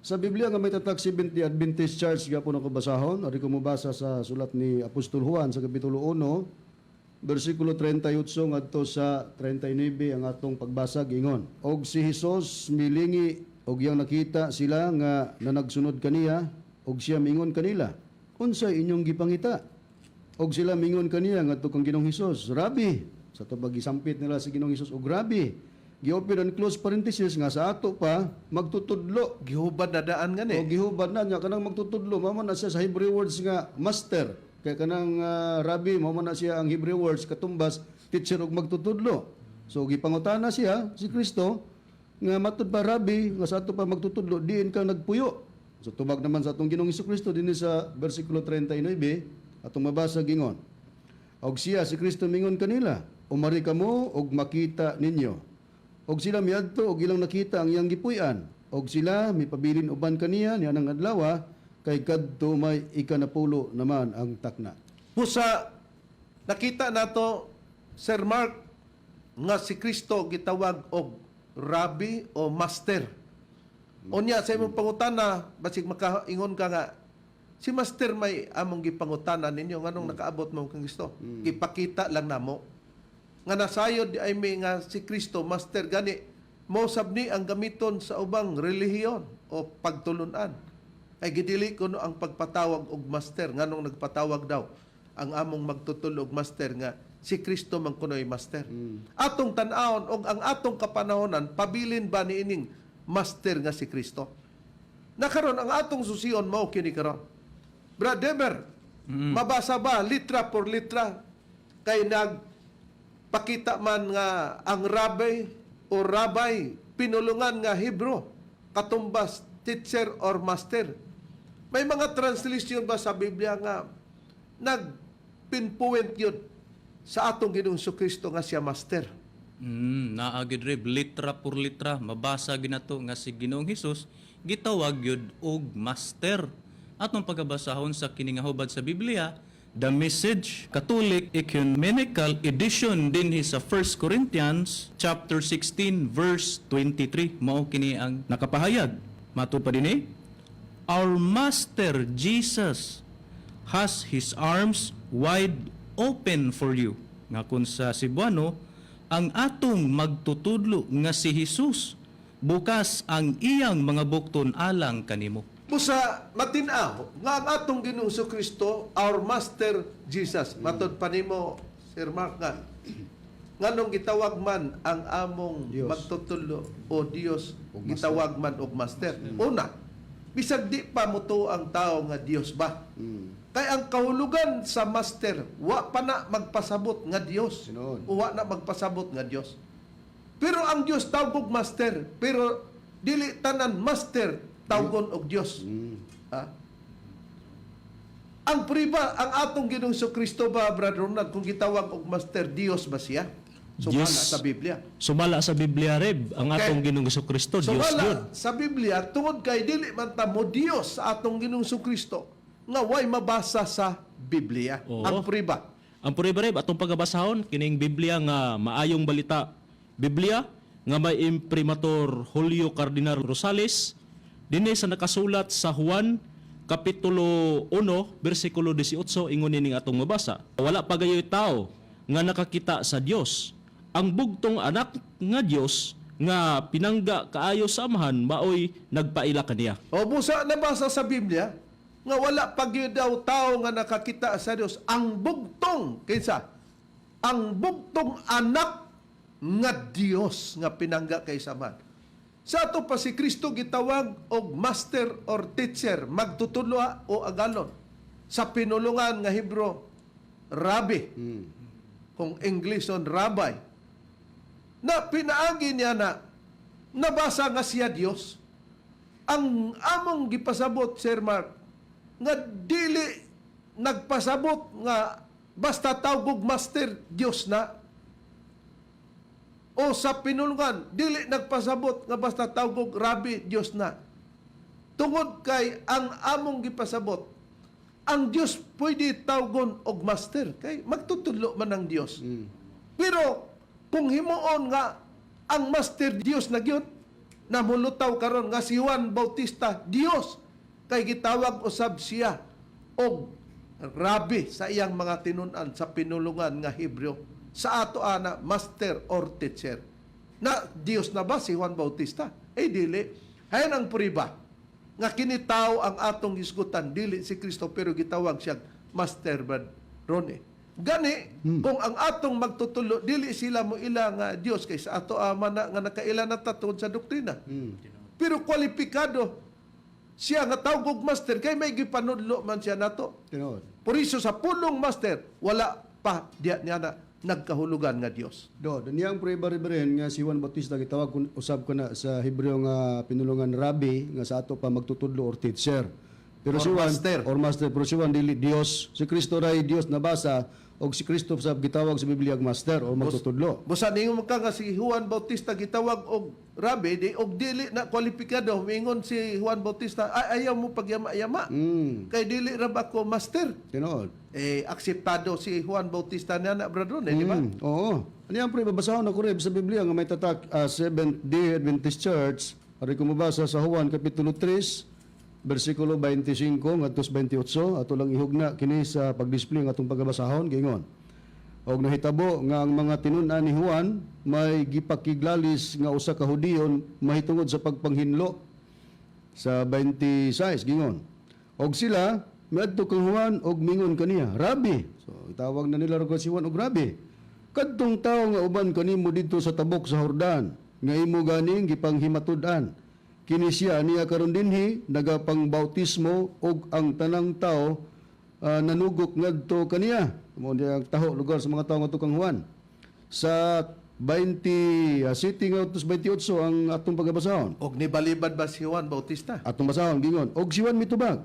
Sa Biblia nga may tatak Seventh Adventist Church gyapon ako basahon, ari ko mobasa sa sulat ni Apostol Juan sa kapitulo 1 bersikulo 38 ngadto sa 39 ang atong pagbasa. Gingon: "Og si Hesus milingi og iyang nakita sila nga nanagsunod kaniya, og siya mingon kanila, 'Unsay inyong gipangita?' Og sila mingon kaniya ngadto kang Ginoong Hesus, 'Rabi.'" Sa ato gisampit nila sa Ginoong Hesus og Rabi. Gi-open and close parenthesis nga sa ato pa magtutudlo. Gihubad na daan gani. O gihubad na niya kanang magtutudlo, mao man na siya sa Hebrew words nga master. Kay kanang rabi, mao man na siya ang Hebrew words katumbas teacher og magtutudlo. So gipangutana siya si Kristo nga matud pa, Rabi, nga sa ato pa magtutudlo, diin ka nagpuyo? So tubag naman sa atong Ginoong Kristo dinhi sa bersikulo 39 atong mabasa, gingon. Og siya si Kristo mingon kanila, "Umari kamo og makita ninyo." Og sila miadto og ilang nakita ang iyang gipuy-an. Og sila mipabilin uban kaniya nianang adlaw kay kadto may ikanapulo naman ang takna. Busa nakita nato, Sir Mark, nga si Kristo gitawag og Rabbi o Master. Unya sa imong pangutana, basig makaingon ka nga si Master may among gipangutana ninyo, nganong nakaabot mo kang Kristo. Gipakita lang namo nga nasayod di ay may nga si Kristo Master, gani mo sab ni ang gamiton sa ubang relihiyon o pagtulunan. Ay gidili kuno ang pagpatawag og master. Nganong nagpatawag daw ang among magtutulog master nga si Kristo man kuno'y master? Atong tan-awon og ang atong kapanahonan, pabilin ba niining master nga si Kristo? Nakaron ang atong susion mao kini karon. Brad Demer, mabasa ba litra por litra kay nag pakita man nga ang rabbi o rabay, pinulungan nga Hebrew, katumbas teacher or master? May mga translation ba sa Biblia nga nagpinpoint yun sa atong Ginoong Kristo nga siya master? Naa gyud, Reb, litra por litra mabasa ginato nga si Ginoong Hesus gitawag gyud og master. Atong pagabasahon sa kini nga hubad sa Biblia, The Message Catholic Ecumenical Edition, dinhi sa 1 Corinthians chapter 16 verse 23, mao kini ang nakapahayag. Matud pa dinhi, "Our Master Jesus has his arms wide open for you." Nga kung sa Cebuano, ang atong magtutudlo nga si Jesus, bukas ang iyang mga bukton alang kanimo. Busa matin-aw nga ang atong Ginoong Kristo, our Master Jesus. Matod pa nimo, Sir Mark, nga nganong gitawag man ang among Dios. magtutudlo o Dios, Og master. gitawag man og master? Una, bisag di pa mutuo ang tao nga Dios ba. Kay ang kahulugan sa master, wa pa na magpasabot nga Dios. Tinuod. Wa na magpasabot nga Dios. Pero ang Dios tawgog master, pero dili tanan master tawgon og Dios. Ha? Ang priba, ang atong Ginoong Kristo ba, Brother Ronald, kung gitawag og master, Dios ba siya? Sumala Yes. sa Biblia. Sumala sa Biblia, Reb, ang atong Ginoong Kristo, Dios Sumala gyud. sa Biblia tungod kay dili man ta mo Dios sa atong Ginoong Kristo nga way mabasa sa Biblia. Oo. Ang priba. Ang puriba, Reb, atong pagabasahon kining Biblia nga Maayong Balita Biblia nga may imprimatur Julio Cardinal Rosales, dinhi sa nakasulat sa Juan kapitulo 1 bersikulo 18, ingon nining atong mabasa. "Wala pa gayoy tao nga nakakita sa Dios. Ang bugtong anak nga Dios nga pinangga kaayo sa Amahan maoy nagpaila kaniya." O busa nabasa sa Biblia nga wala pa gyud daw tao nga nakakita sa Dios, ang bugtong kinsa? Ang bugtong anak nga Dios nga pinangga kay Saman. Sa ato pa si Kristo gitawag og master or teacher, magtutudlo o agalon. Sa pinulungan nga Hebrew, rabbi. Kung English on rabbi. Na pinaagi niya na nabasa nga siya Dios. Ang among gipasabot, Sir Mark, nga dili nagpasabot nga basta tawgog master, Dios na. O sa pinulungan, dili nagpasabot nga basta tawgog rabbi, Dios na. Tungod kay ang among gipasabot, ang Dios pwede tawgon og master kay magtutudlo man ang Dios. Pero kung himuon nga ang master Dios na gyud, namulutaw karon nga si Juan Bautista Dios kay gitawag usab siya og rabbi sa iyang mga tinun-an sa pinulungan nga Hebreo. Sa ato ana, master or teacher. Na Dios na ba si Juan Bautista? Eh dili. Hayan ang priba nga kini tao ang atong hisgutan, dili si Kristo, pero gitawag siya master, Brad Ronnie. Gani kung ang atong magtutulo dili sila mo ila nga Dios kay sa ato ama na nga nakaila na ta tungod sa doktrina. Pero kwalipikado siya nga tawag og master kay may gipanudlo man siya nato. Tinuod. Por iso sa pulong master, wala pa diya niya na nagkahulugan nga Dios. Do, daniyang prueba, Reverend, nga si Juan Bautista gitawag kun usab kana sa Hebreo nga pinulungan rabbi, nga sa ato pa magtutudlo or teacher. Pero Or si Juan master. Or master, pero si Juan dili Dios. Si Kristo ray Dios nabasa og si Kristo sab gitawag sa Biblia og master or magtutudlo. Busa ningon ka nga si Juan Bautista gitawag og rabi di og dili na kwalipikado, mingon si Juan Bautista, "Ay, ayaw mo pagyama-yama. Kay dili ra ba ko master?" Tinuod. Eh, akseptado si Juan Bautista niya na, brother, eh, di ba? Oo. Ano yung prueba? Basahon ako rin sa Biblia nga may tatak Seventh Day Adventist Church. Ari ko mabasa sa Juan Kapitulo 3, versikulo 25 ngadto sa 28. Ato lang ihugna kini sa pagdisplay ng atong pagabasahon. Gingon: "Og nahitabo nga ang mga tinun-an ni Juan may gipakiglalis nga usa ka Hudiyon mahitungod sa pagpanghinlo." Sa 26, gingon: "Og sila miadto kang Juan og mingon kaniya, 'Rabi.'" So itawag na nila ro si Juan og Rabi. "Kadtong tawo nga uban kanimo didto sa tabok sa Jordan nga imo ganing gipanghimatud-an, kini siya niya karon dinhi nagapangbautismo og ang tanang tao nanugok ngadto kaniya." Mao diay ang taho lugar sa mga tao ngadto kang Juan. Sa 20 city nga 28 ang atong pagabasahon. Og nibalibad ba si Juan Bautista? Atong basahon, gingon: "Og si Juan mitubag,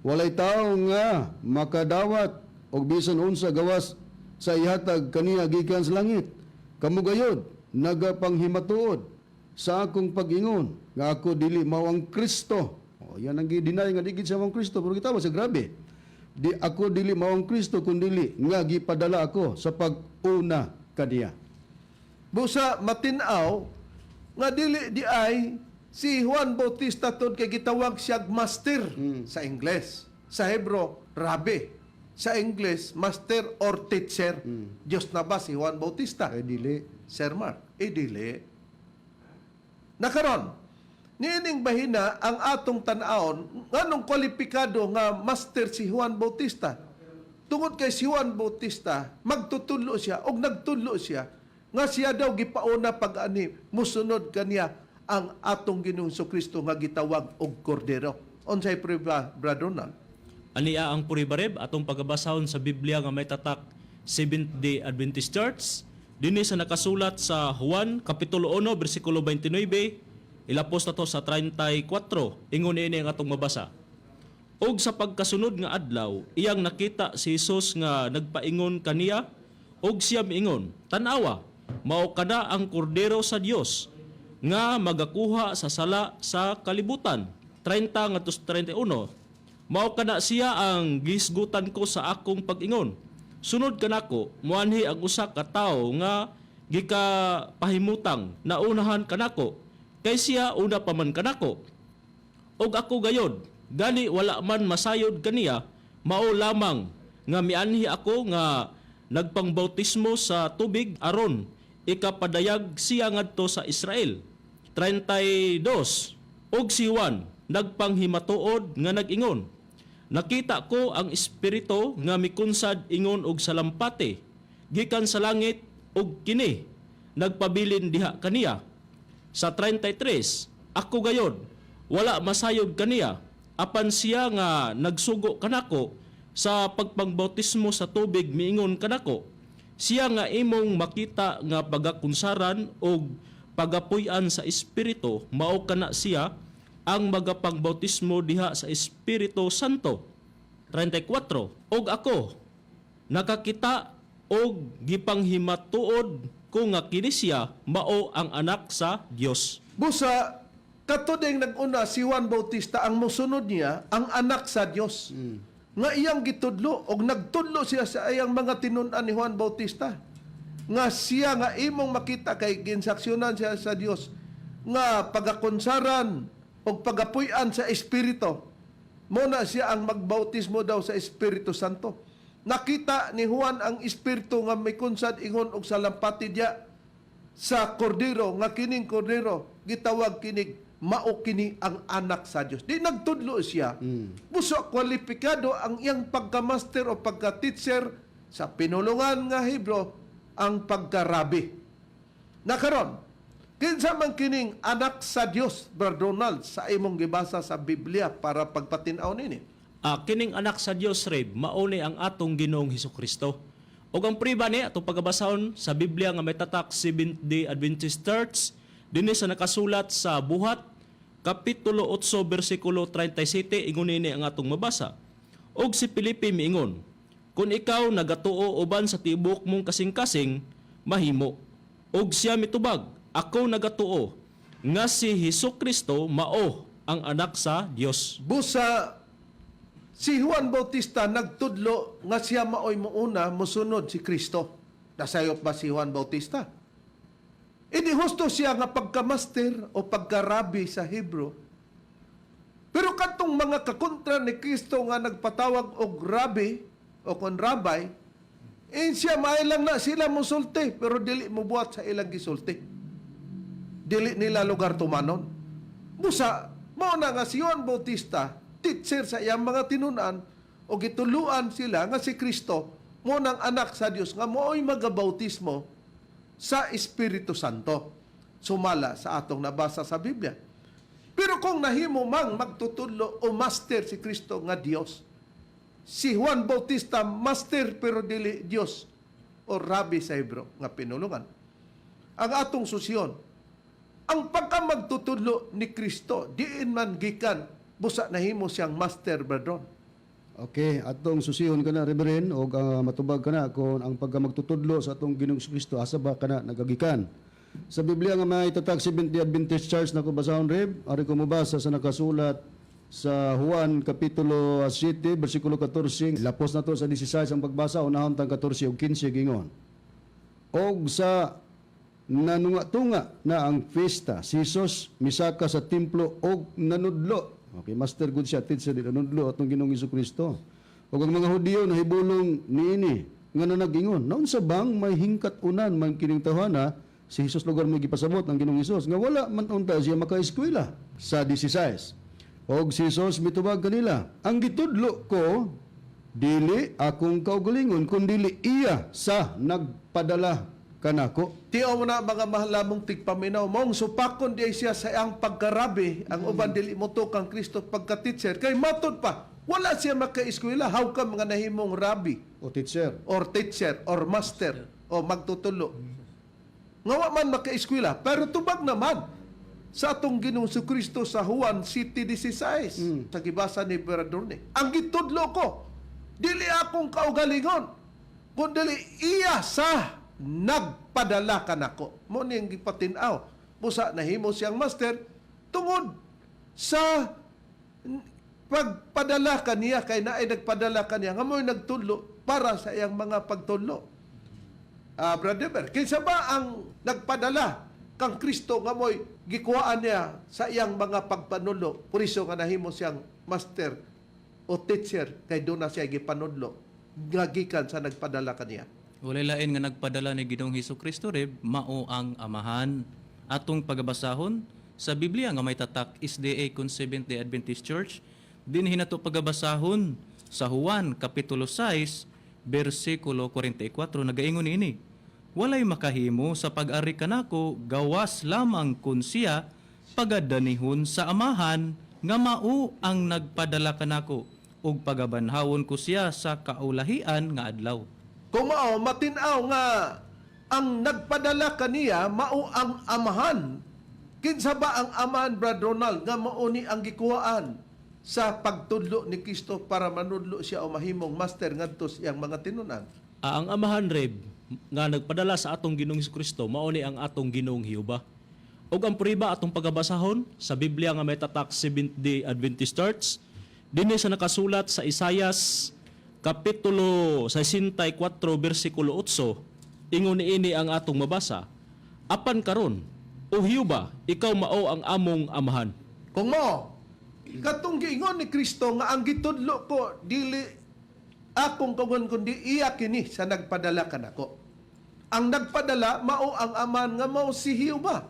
'Walay tawo nga makadawat og bisan unsa gawas sa ihatag kaniya gikan sa langit. Kamo gayod nagapanghimatuod sa akong pag-ingon nga ako dili mao ang Kristo." Oh, yan ang gi-deny nga di gid siya mao ang Kristo, pero gitawag sa grabe. "Di ako dili mao ang Kristo kun dili nga gipadala ako sa pag-una kaniya." Busa matin-aw nga dili di ay si Juan Bautista tod kay gitawag siyag master sa Ingles. Sa Hebro, rabbi. Sa Ingles, master or teacher. Diyos na ba si Juan Bautista? Ay dili. Sir Mark, eh dili. Nakaron, niining bahina ang atong tan-awon nganong kwalipikado nga master si Juan Bautista. Tungod kay si Juan Bautista, magtutudlo siya og nagtudlo siya nga siya daw gipauna pag-ani musunod kaniya ang atong Ginoong Kristo nga gitawag og Kordero. Unsay prueba, Brother Ronald? Ania ang prueba, Reb, atong pagabasahon sa Biblia nga may tatak Seventh Day Adventist Church dinhi sa nakasulat sa Juan kapitulo 1 bersikulo 29 ilapos na to sa 34. Ingon niini ang atong mabasa: "Og sa pagkasunod nga adlaw, iyang nakita si Jesus nga nagpaingon kaniya, og siya miingon, 'Tan-awa, mao kana ang Kordero sa Dios nga magakuha sa sala sa kalibutan.'" 30 ngadto sa 31: "Mao kana siya ang gihisgutan ko sa akong pag-ingon, 'Sunod kanako moanhi ang usa ka tawo nga gikapahimutang naunahan kanako, kay siya una pa man kanako.' Og ako gayod, gani wala man masayod kaniya, mao lamang nga mianhi ako nga nagpangbautismo sa tubig aron ikapadayag siya ngadto sa Israel." 32: "Og si Juan nagpanghimatuod nga nag-ingon, 'Nakita ko ang Espiritu nga mikunsad ingon og salampati gikan sa langit ug kini nagpabilin diha kaniya." Sa 33: "Ako gayod, wala masayod kaniya, apan siya nga nagsugo kanako sa pagpangbautismo sa tubig miingon kanako, 'Siya nga imong makita nga pagakunsaran og pagapuy-an sa Espiritu, mao kana siya ang magapangbautismo diha sa Espiritu Santo.'" 34: "Og ako nakakita og gipanghimatuod ko nga kini siya mao ang anak sa Dios." Busa katudeng nag-una si Juan Bautista, ang musunod niya ang anak sa Dios. Nga iyang gitudlo og nagtudlo siya sa iyang mga tinun-an ni Juan Bautista. Nga siya nga imong makita kay ginsaksyonan siya sa Dios nga pagakonsaran og pagapuy-an sa Espiritu. Mo na siya ang magbautismo daw sa Espiritu Santo. Nakita ni Juan ang Espiritu nga may kunsad ingon og salampati diya sa kordero, nga kining kordero gitawag kinig mao kini ang anak sa Dios. Di nagtudlo siya. Buso kwalipikado ang iyang pagka-master o pagka-teacher sa pinulungan nga Hebro, ang pagkarabi. Nakaron, kinsa man kining anak sa Dios, Brother Donald, sa imong gibasa sa Biblia para pagpatin-aw nini? Ah, kining anak sa Dios, Reb, mao ni ang atong Ginoong Hesus Kristo. Ug ang priba ni atong pagabasahon sa Biblia nga may tatak Seventh-day Adventist Church, dinhi sa nakasulat sa Buhat kapitulo 8 bersikulo 37, ingon ini ang atong mabasa. "Og si Felipe miingon, 'Kung ikaw nagatuo uban sa tibuok mong kasing-kasing, mahimo.' Og siya mitubag, 'Ako nagatuo nga si Hesus Kristo mao ang anak sa Dios.'" Busa si Juan Bautista nagtudlo nga siya maoy muuna, musunod si Kristo. Nasayop ba si Juan Bautista? Hindi husto siya nga pagka-master o pagka-rabbi sa Hebrew. Pero katong mga kakontra ni Kristo nga nagpatawag og rabbi o kon rabbi, eh siya maay lang na sila musulti pero dili mo buhat sa ilang gisulti. Dili nila lugar tumanon. Busa, mao na nga si Juan Bautista, teacher sa iyang mga tinunan, o gituluan sila nga si Kristo mo nang anak sa Dios nga mo'y magabautismo sa Espiritu Santo. Sumala sa atong nabasa sa Biblia. Pero kung nahimo mang magtutudlo o master si Kristo nga Dios, si Juan Bautista master pero dili Dios o rabbi sa Hebreo nga pinulungan. Ang atong susyon, ang pagkamagtutudlo ni Kristo, diin man gikan, busa nahimo siyang master, brethren. Okay, atong susihon kana, Reverend, og matubag kana kung ang pagkamagtutudlo sa atong Ginoong Kristo asa ba kana nagagikan. Sa Biblia nga may tatag Seventh-day Adventist Church na ko basahon, Rev, ari ko mobasa sa nakasulat sa Juan kapitulo 7 bersikulo 14, lapos na to sa 16 ang pagbasa, unahon tang 14 ug 15. Gingon, "Og sa nanunga-tunga na ang fiesta, si Jesus misaka sa templo og nanudlo." Okay, master good siya, teacher di nanudlo atong Ginoong Kristo. "Og ang mga Hudiyo nahibulong niini nga nanagingon, 'Naunsa bang may hingkat-unan man kining tawhana?' Si Jesus lugar may gipasabot ang Ginoong Hesus nga wala man unta siya makaeskwela. Sa 16, "Og si Jesus mitubag kanila, 'Ang gitudlo ko dili akong kaugalingon kundili iya sa nagpadala kanako.'" Tiyo mo na, mga mahal namong tigpaminaw, mong supakon di siya sa iyang pagkarabi, ang uban dili mo to kang Kristo pagka-teacher, kay matod pa, wala siya makaeskwela, how come nga nahimong rabbi, O teacher. Or teacher, or master, o magtutulo? Nga wa man makaeskwela, pero tubag naman sa atong Ginoong Kristo sa Juan 7:16, sa gibasa ni Beradorne. "Ang gitudlo ko, dili akong kaugalingon, kundi iya sa nagpadala kanako." Mo ning gipatin-aw. Busa nahimo siyang master tungod sa pagpadala kaniya, kay naay nagpadala kaniya nga mo'y nagtudlo para sa iyang mga pagtudlo. Ah, Brother Ber, kinsa ba ang nagpadala kang Kristo nga mo'y gikuhaan niya sa iyang mga pagpanudlo? Puriso nga nahimo siyang master o teacher kay doon na siya gipanudlo nga gikan sa nagpadala kaniya. Walay lain nga nagpadala ni Ginoong Hesus Kristo, Reb, mao ang Amahan. Atong pagabasahon sa Biblia nga may tatak SDA kun Seventh-day Adventist Church, dinhi nato pagabasahon sa Juan kapitulo 6 bersikulo 44, nagaingon niini, "Walay makahimo sa pag-ari kanako gawas lamang kun siya pagadanihon sa Amahan nga mao ang nagpadala kanako, ug pagabanhawon ko siya sa kaulahian nga adlaw." Kung mao, matin-aw nga ang nagpadala kaniya mao ang Amahan. Kinsa ba ang Amahan, Brad Ronald, nga mao ni ang gikuhaan sa pagtudlo ni Kristo para manudlo siya o mahimong master ngadto sa iyang mga tinunan? Ah, ang Amahan, Reb, nga nagpadala sa atong Ginoong Kristo mao ni ang atong Ginoong Jehova. Ug ang prueba atong pagabasahon sa Biblia nga may tatak Seventh-day Adventist Church, dinhi sa nakasulat sa Isayas kapitulo 64 bersikulo 8, ingon niini ang atong mabasa, "Apan karon, O Jehova, ikaw mao ang among Amahan." Kung mo, katong giingon ni Kristo nga ang gitudlo ko dili akong kaugalingon kundi iya kini sa nagpadala kanako. Ang nagpadala mao ang Amahan nga mao si Jehova.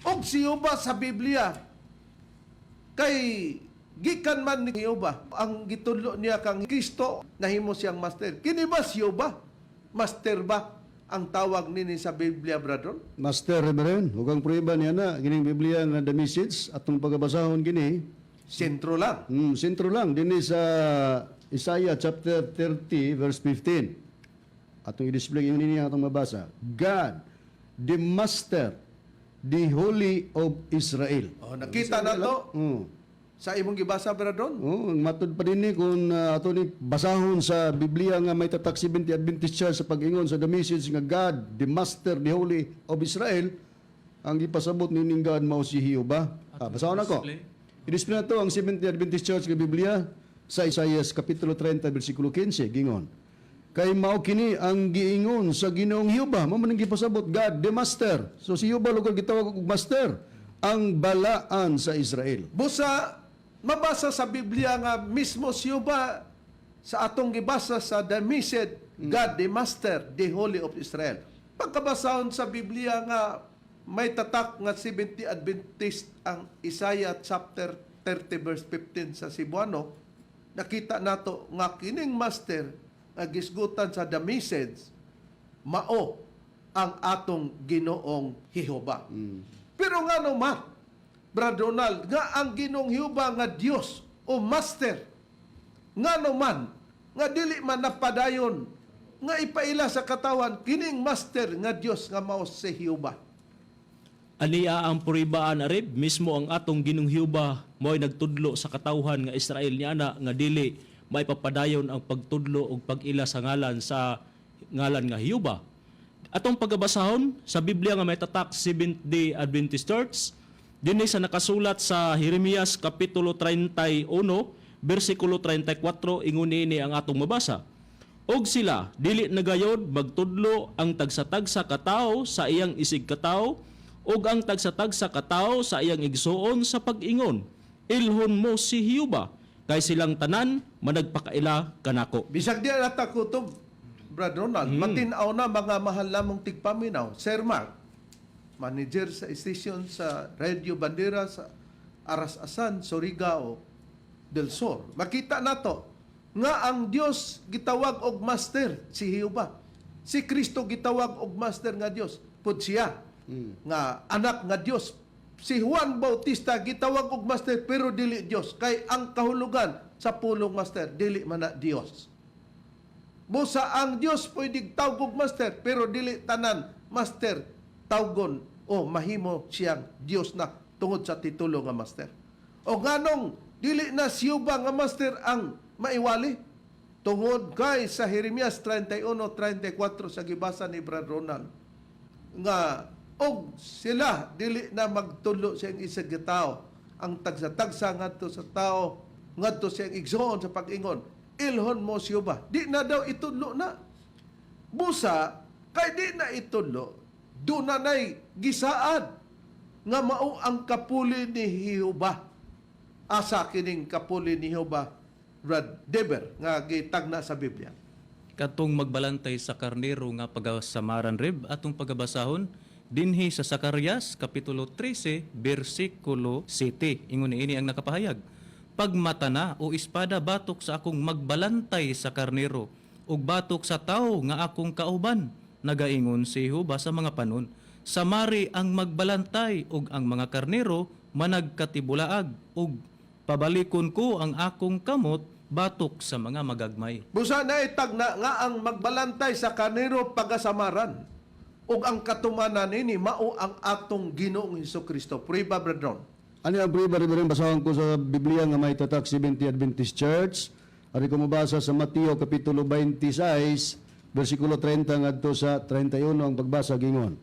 Og si Jehova sa Biblia kay gikan man ni Jehova ang gitudlo niya kang Kristo, nahimo siyang master. Kini ba si Jehova? Master ba ang tawag nini sa Biblia, brother? Master, Reverend, ug ang prueba niya na kining Biblia nga The Message atong pagabasahon kini. Sentro lang. Sentro lang dinhi sa Isaiah chapter 30 verse 15. Atong i-display yun niya atong mabasa. God, the Master, the Holy of Israel. Oh, nakita na to sa imong gibasa, Brad Ron. Oh, ang matud pa din ni kung ato ni basahon sa Biblia nga may tatak 70 Adventist Church sa pag-ingon sa the message nga God, the Master, the Holy of Israel, ang gipasabot nining God mao si Jehova. Basahon ako. Display. I-display na to ang 70 Adventist Church nga Biblia sa Isaiah kapitulo 30 bersikulo 15 gingon. Kay mao kini ang giingon sa Ginoong Jehova, mao man ang gipasabot God the Master. So si Jehova lugar gitawag og Master, ang balaan sa Israel. Busa mabasa sa Biblia nga mismo siya ba sa atong gibasa sa the message God the Master, the Holy of Israel. Pagkabasahon sa Biblia nga may tatak nga 70 Adventist ang Isaiah chapter 30 verse 15 sa Cebuano, nakita nato nga kining master nga gisgutan sa the message mao ang atong Ginoong Jehova. Pero nga no ma, Brad Ronald, nga ang Ginoong Jehova nga Dios o Master, nga no man, nga dili man napadayon, nga ipaila sa katawan, kining Master nga Dios nga mao si Jehova. Aniya ang puribaan arib mismo ang atong Ginoong Jehova mo'y nagtudlo sa katawhan nga Israel niya ana nga dili maipapadayon ang pagtudlo ug pag-ila sa ngalan nga Jehova. Atong pagabasahon sa Biblia nga may tatak Seventh Day Adventist Church dinhi sa nakasulat sa Jeremias kapitulo 31 bersikulo 34, ingon niini ang atong mabasa. Og sila dili na gayod magtudlo ang tagsa-tagsa katawo sa iyang isig katawo ug ang tagsa-tagsa katawo sa iyang igsuon sa pag-ingon, "Ilhon mo si Jehova," kay silang tanan managpakaila kanako. Bisag di nata kutob, Brad Ronald, matin-aw na mga mahal namong tigpaminaw. Sir Mark, manager sa station sa Radio Bandera sa Aras-Asan, Surigao del Sur. Makita nato nga ang Dios gitawag og master si Jehova. Si Kristo gitawag og master nga Dios. Pud siya nga anak nga Dios. Si Juan Bautista gitawag og master pero dili Dios kay ang kahulugan sa pulong master dili man na Dios. Busa ang Dios pwede tawgog master pero dili tanan master tawgon o mahimo siyang Dios na tungod sa titulo nga master. O nganong dili na siyuba nga master ang maiwali? Tungod kay sa Jeremias 31:34 sa gibasa ni Brad Ronald nga og sila dili na magtulo sa iyang isig tao ang tagsa-tagsa ngadto sa tao ngadto sa iyang igsoon sa pag-ingon, "Ilhon mo siya ba," di na daw itudlo na. Busa kay di na itudlo, do na nay gisaad nga mao ang kapuli ni Jehova. Asa kining kapuli ni Jehova, Brad Deber, nga gitagna sa Biblia? Katong magbalantay sa karnero nga pagasamaran rib, atong pagabasahon dinhi sa Zacarias kapitulo 13 bersikulo 7. Ingon niini ang nakapahayag: "Pagmata na o espada batok sa akong magbalantay sa karnero ug batok sa tawo nga akong kauban, nagaingon si Jehova sa mga panon. Samari ang magbalantay ug ang mga karnero managkatibulaag ug pabalikon ko ang akong kamot batok sa mga magagmay." Busa na itagna nga ang magbalantay sa karnero pagasamaran. Ug ang katumanan nini mao ang atong Ginoong Hesus Kristo. Prueba, Brad Ron. Ano ang prueba, Reverend? Basahon ko sa Biblia nga may tatak 70 Adventist Church. Ari ko mabasa sa Mateo Kapitulo 26, versikulo 30 ngadto sa 31 ang pagbasa gingon.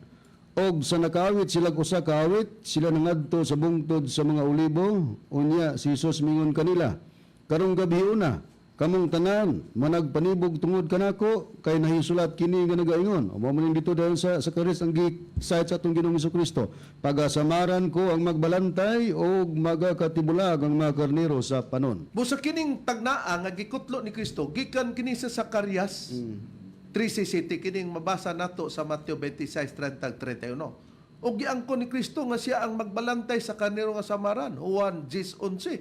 Og sa nakaawit sila usa ka awit, sila nangadto sa bungtod sa mga olibo, unya si Jesus mingon kanila, "Karong gabi una, kamong tanan managpanibog tungod kanako kay nahisulat kini nga nagaingon." O mao man dito dahil sa Karis ang gi-cite sa atong Ginoong Kristo. "Pagasamaran ko ang magbalantay og magakatibulag ang mga karnero sa panon." Busa kining tagnaa nga gikutlo ni Kristo gikan kini sa Zacarias 13 City kining mabasa nato sa Mateo 26:30 31. Ug giangkon ni Kristo nga siya ang magbalantay sa karnero nga samaran, Juan 10:11.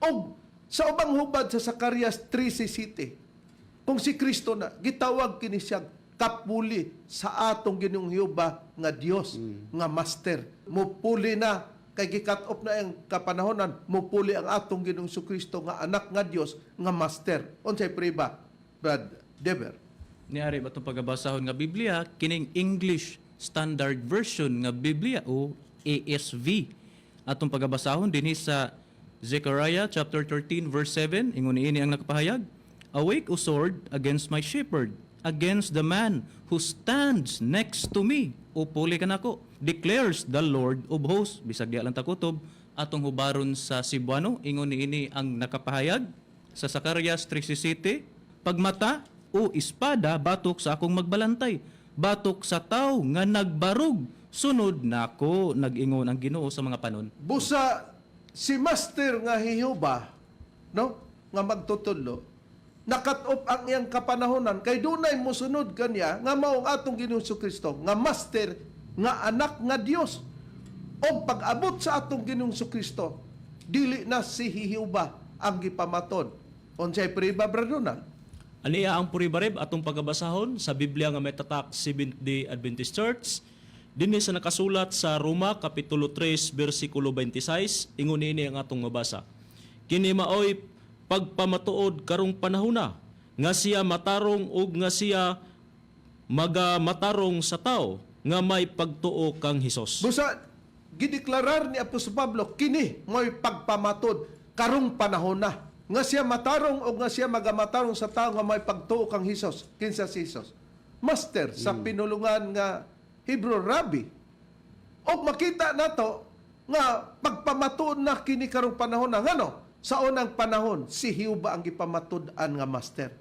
Og sa ubang hubad sa Zacarias 13 City, kung si Kristo na gitawag kini siyang kapuli sa atong Ginoong Jehova nga Dios nga Master. Mupuli na kay gi-cut off na ang kapanahonan, mupuli ang atong Ginoong Kristo nga anak nga Dios nga Master. Unsay priba, Brad Deber? Niari ba itong pagabasahon nga Biblia kining English Standard Version nga Biblia o ASV? Atong pagabasahon dinhi sa Zechariah chapter 13 verse 7, ingon niini ang nakapahayag: "Awake, O sword, against my shepherd, against the man who stands next to me, o puli kanako, declares the Lord of hosts." Bisag di lang takutob, atong hubaron sa Cebuano, ingon niini ang nakapahayag sa Zacarias 3:17, "Pagmata, o espada, batok sa akong magbalantay, batok sa tawo nga nagbarog sunod nako, nag-ingon ang Ginoo sa mga panon." Busa si master nga Jehova, no, nga magtutudlo, na-cut off ang iyang kapanahonan kay dunay mosunod kaniya nga mao ang atong Ginoong Kristo nga master nga anak nga Dios. Og pag-abot sa atong Ginoong Kristo, dili na si Jehova ang gipamatod. Unsay priba, Brother Donald? Aniya ang pruweba, Reb, atong pagabasahon sa Biblia nga may tatak Seventh-day Adventist Church. Dinhi sa nakasulat sa Roma kapitulo 3 bersikulo 26, ingon niini ang atong mabasa: "Kini maoy pagpamatuod karong panahona nga siya matarong ug nga siya magamatarong sa tao nga may pagtuo kang Hesus." Busa gideklarar ni Apostol Pablo, kini mo'y pagpamatod karong panahon na nga siya matarong o nga siya magamatarong sa tao nga may pagtuo kang Hesus. Kinsa si Hesus? Master sa pinulungan nga Hebrew Rabbi. Og makita nato nga pagpamatuod na kini karong panahon na, ngano sa unang panahon si Jehova ang gipamatud-an nga master.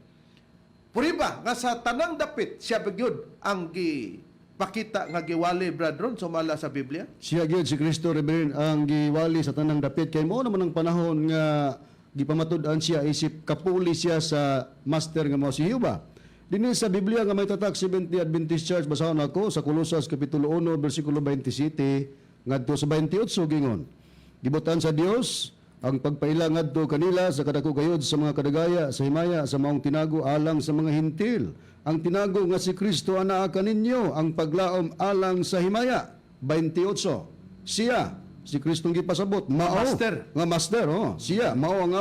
Puriba nga sa tanang dapit siya gyud ang gipakita nga giwali, Brethren, sumala sa Biblia. Siya gyud, si Kristo, Reverend, ang giwali sa tanang dapit kay mao naman ang panahon nga gipamatud-an siya isip kapuli siya sa master nga mao si Jehova. Dinhi sa Biblia nga may tatak Seventh-day Adventist Church, basahon ako sa Kolosas kapitulo 1 bersikulo 27 ngadto sa 28, gingon: "Gibutan sa Dios ang pagpaila ngadto kanila sa kadako gayod sa mga kadagaya sa himaya sa maong tinago alang sa mga Hentil. Ang tinago nga si Kristo anaa kaninyo, ang paglaom alang sa himaya." 28. Siya, si Kristong gipasabot, mao Master. nga master, oh. Siya mao ang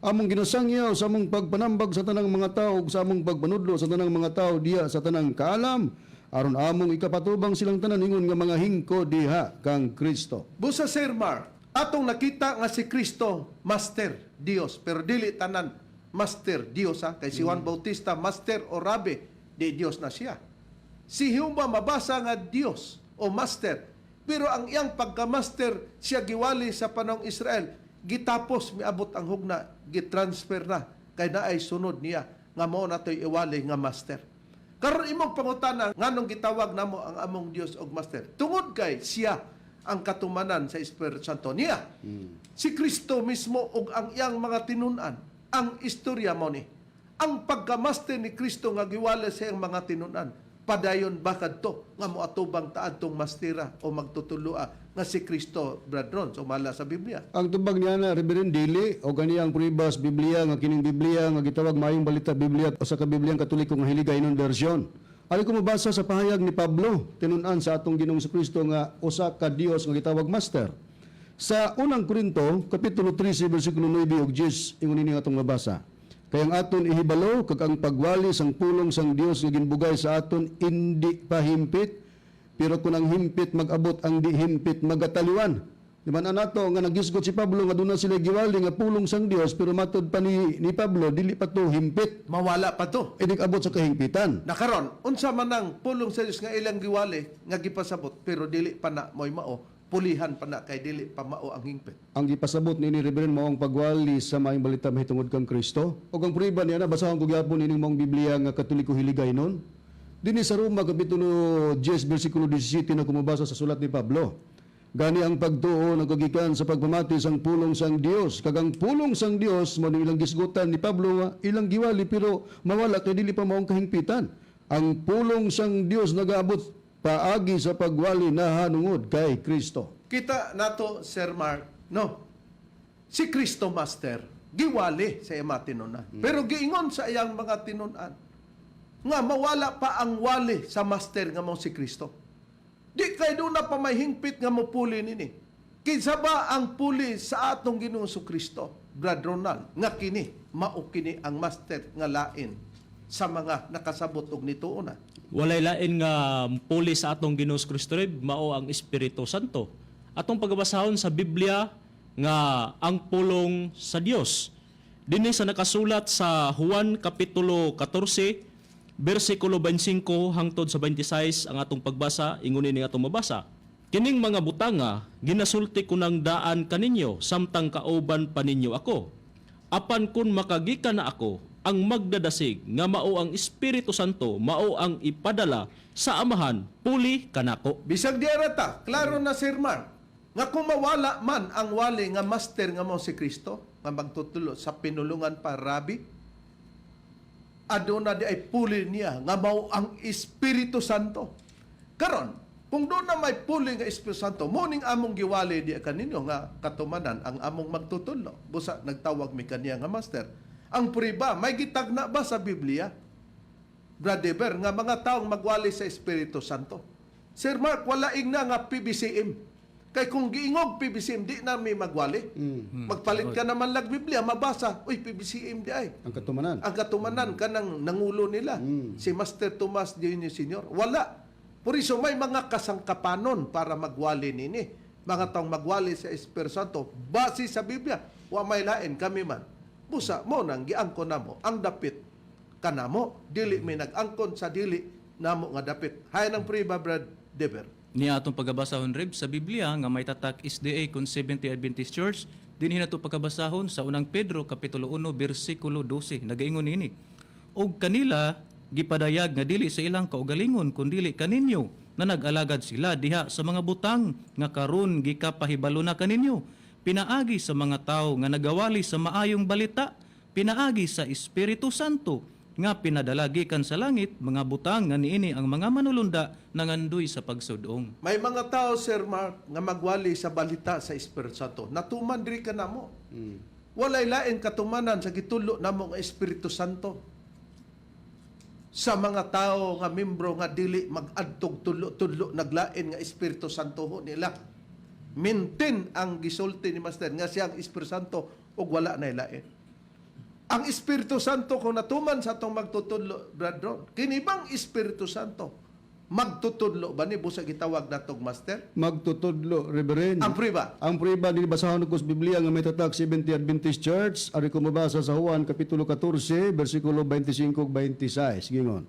among ginasangyaw sa among pagpanambag sa tanang mga tao ug sa among pagpanudlo sa tanang mga tao diha sa tanang kaalam aron among ikapatubang silang tanan ingon nga mga hingko diha kang Kristo. Busa, Sir Mark, atong nakita nga si Kristo master Dios, pero dili tanan master Dios ha, kay si Juan Bautista master o rabi, di Dios na siya. Si Jehova mabasa nga Dios o master, pero ang iyang pagka-master siya giwali sa panahong Israel, gitapos miabot ang hugna, gitransfer na kay naay sunod niya nga mao natoy iwali nga master. Karon imong pangutana, nganong gitawag namo ang among Dios og master? Tungod kay siya ang katumanan sa Espiritu Santo niya. Si Kristo mismo ug ang iyang mga tinun-an, ang istorya mo ni. Ang pagkamaster ni Kristo nga giwali sa iyang mga tinun-an, padayon ba kadto nga moatubang ta adtong mastera o magtutulua nga si Kristo, Brethren, sumala sa Biblia? Ang tubag niya na, Reverend, dili o gani ang pruebas Biblia nga kining Biblia nga gitawag Maayong Balita Biblia o sa ka Biblia Katoliko nga Hiligaynon version. Ali ko mabasa sa pahayag ni Pablo, tinun-an sa atong Ginoong Kristo nga usa ka Dios nga gitawag master. Sa Unang Korinto, kapitulo 13, bersikulo 9 ug 10, ingon ini atong mabasa: "Kay ang aton ihibalo kag ang pagwali sang pulong sang Dios nga ginbugay sa aton indi pa himpit, pero kung ang himpit mag-abot, ang di himpit magataliwan." Di ba na nato nga nagisgot si Pablo nga doon na sila giwali nga pulong sang Dios, pero matod pa ni Pablo dili pa to himpit. Mawala pa to. Inig abot sa kahimpitan. Nakaron, unsa man ang pulong sa Dios nga ilang giwali nga gipasabot pero dili pa na mo'y mao, pulihan pa na kay dili pa mao ang hingpit? Ang gipasabot ni Reverend mao ang pagwali sa Maayong Balita mahitungod kang Kristo. Ug ang prueba niya na basahon ko gyapon ining maong Biblia nga Katoliko Hiligaynon. Dinhi sa Roma kapitulo 10 bersikulo 17 na kumabasa sa sulat ni Pablo: "Gani ang pagtuo nagagikan sa pagpamati sang pulong sang Dios, kag ang pulong sang Dios mao ni ilang gisgutan ni Pablo nga ilang giwali pero mawala kay dili pa maong kahingpitan. Ang pulong sang Dios nagaabot paagi sa pagwali nahanungod kay Kristo." Kita nato, Sir Mark, no? Si Kristo Master, giwali sa iyang mga tinunan. Pero giingon sa iyang mga tinunan nga mawala pa ang wali sa master nga mao si Kristo. Di kay doon na pa may hingpit nga mopuli nini. Kinsa ba ang puli sa atong Ginoong Kristo, Brad Ronald, nga kini mao kini ang master nga lain sa mga nakasabot og nituo na? Walay lain nga puli sa atong Ginoong Kristo, Reb, mao ang Espiritu Santo. Atong pagabasahon sa Biblia nga ang pulong sa Dios. Dinhi sa nakasulat sa Juan kapitulo 14 bersikulo 25 hangtod sa 26 ang atong pagbasa, ingon ini atong mabasa. "Kining mga butanga ginasulti ko ng daan kaninyo samtang kauban pa ninyo ako. Apan kung makagikan na ako, ang magdadasig nga mao ang Espiritu Santo, mao ang ipadala sa Amahan puli kanako." Bisag di ta, klaro na, Sir Mark, nga kung mawala man ang wali nga master nga mao si Kristo, nga magtutulo sa pinulungan pa rabi, aduna di ay puli niya nga mao ang Espiritu Santo. Karon, kung doon na may puli nga Espiritu Santo, mo ning among giwali di kaninyo nga katumanan ang among magtutulo. Busa nagtawag mi kaniya nga master. Ang priba, may gitagna ba sa Biblia, Brother Ber, nga mga taong magwali sa Espiritu Santo? Sir Mark, wala ingna nga PBCM. Kay kung giingog PBCM, di na may magwali. Magpalit ka naman lag Biblia, mabasa, "Uy, PBCM di ay." Ang katumanan. Ang katumanan kanang nangulo nila, si Master Tomas Dionio Senior. Wala. Por iso may mga kasangkapanon para magwali nini. Mga taong magwali sa Espiritu Santo, base sa Biblia, wa may lain, kami man. Busa mo nang giangkon namo ang dapit kanamo, dili may nag-angkon sa dili namo nga dapit. Hay ng priba, Brad Dever. Niya atong pagabasahon, Reb, sa Biblia nga may tatak SDA kun 70 Adventist Church dinhi nato pagabasahon sa Unang Pedro kapitulo 1 bersikulo 12. Nagaingon niini, "Og kanila gipadayag nga dili sa ilang kaugalingon kundili kaninyo na nag-alagad sila diha sa mga butang nga karon gikapahibalo na kaninyo pinaagi sa mga tawo nga nagawali sa maayong balita pinaagi sa Espiritu Santo nga pinadala gikan sa langit, mga butang nga niini ang mga manulunda nangandoy sa pagsudong." May mga tao, Sir Mark, nga magwali sa balita sa Espiritu Santo. Natuman diri ka namo. Walay lain katumanan sa gitulo namo nga Espiritu Santo sa mga tao nga membro nga dili mag-adtog tulo-tulo, naglain nga Espiritu Santo ho nila. Maintain ang gisulti ni Master nga siya ang Espiritu Santo ug wala na lain. Ang Espiritu Santo kung natuman sa atong magtutudlo, Brad Ron, kini bang Espiritu Santo magtutudlo ba ni busa gitawag natong master? Magtutudlo, Reverend. Ang priba. Ang prueba din basahon ko sa Biblia nga may tatak 70 Adventist Church, ari ko mabasa sa Juan kapitulo 14 bersikulo 25 ug 26. Gingon,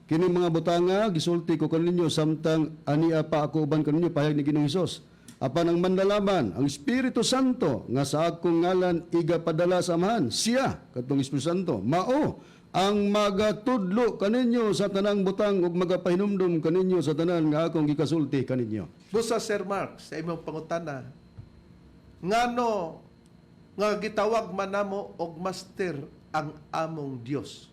"Kini mga butanga gisulti ko kaninyo samtang ania pa ako uban kaninyo," pahayag ni Ginoong Hesus. "Apan ang manlalaban, ang Espiritu Santo nga sa akong ngalan igapadala sa Amahan, siya, katong Espiritu Santo, mao ang magatudlo kaninyo sa tanang butang ug magapahinumdum kaninyo sa tanan nga akong gikasulti kaninyo." Busa, Sir Mark, sa imong pangutana, ngano nga gitawag man namo og master ang among Dios?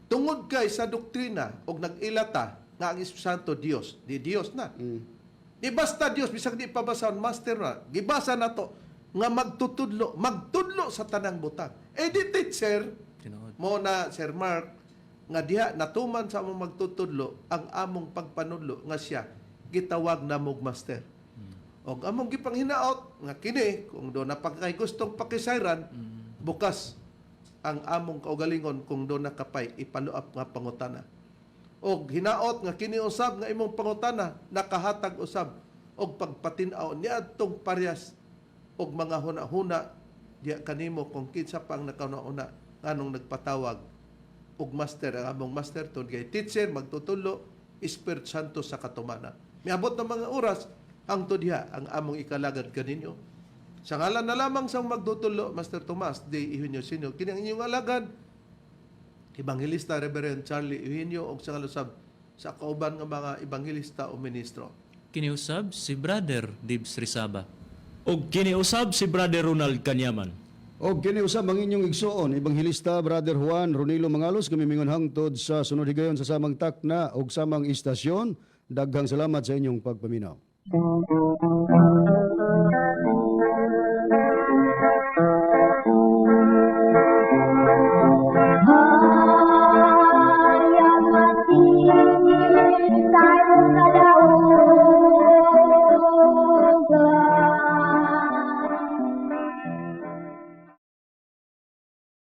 Tungod kay sa doktrina og nag-ilata nga ang Espiritu Santo Dios, di Dios na. Di basta Dios, bisag di pabasahon, master na. Gibasa na to nga magtutudlo, magtudlo sa tanang butang. Eh di teacher, Tinuod. mo na, Sir Mark, nga diha natuman sa among magtutudlo ang among pagpanudlo nga siya gitawag namog master. Og among gipanghinaot nga kini kung do na pagkay gustong pakisayran, bukas ang among kaugalingon kung do na kapay ipaluap nga pangutana. Og hinaot nga kini usab nga imong pangutana nakahatag usab og pagpatin-aw niadtong parehas og mga huna-huna diya kanimo kung kinsa pa ang nakahuna-huna nganong nagpatawag og master ang among master tungod kay teacher, magtutulo, Espiritu Santo sa katumanan. Miabot ng mga oras hangtod diha ang among ikalagad kaninyo. Sa ngalan na lamang sa magtutulo, Master Tomas D. Eugenio Sr., kini ang inyong alagad, Evangelista Reverend Charlie Eugenio, og sa ngalan sa kauban nga mga ebanghelista o ministro. Kiniusab si Brother Dibs Rizaba. Og kiniusab si Brother Ronald Kanyaman. Og kini usab ang inyong igsuon, Ebanghelista Brother Juan Ronilo Mangalos, kami mingon hangtod sa sunod higayon sa samang takna og samang istasyon. Daghang salamat sa inyong pagpaminaw.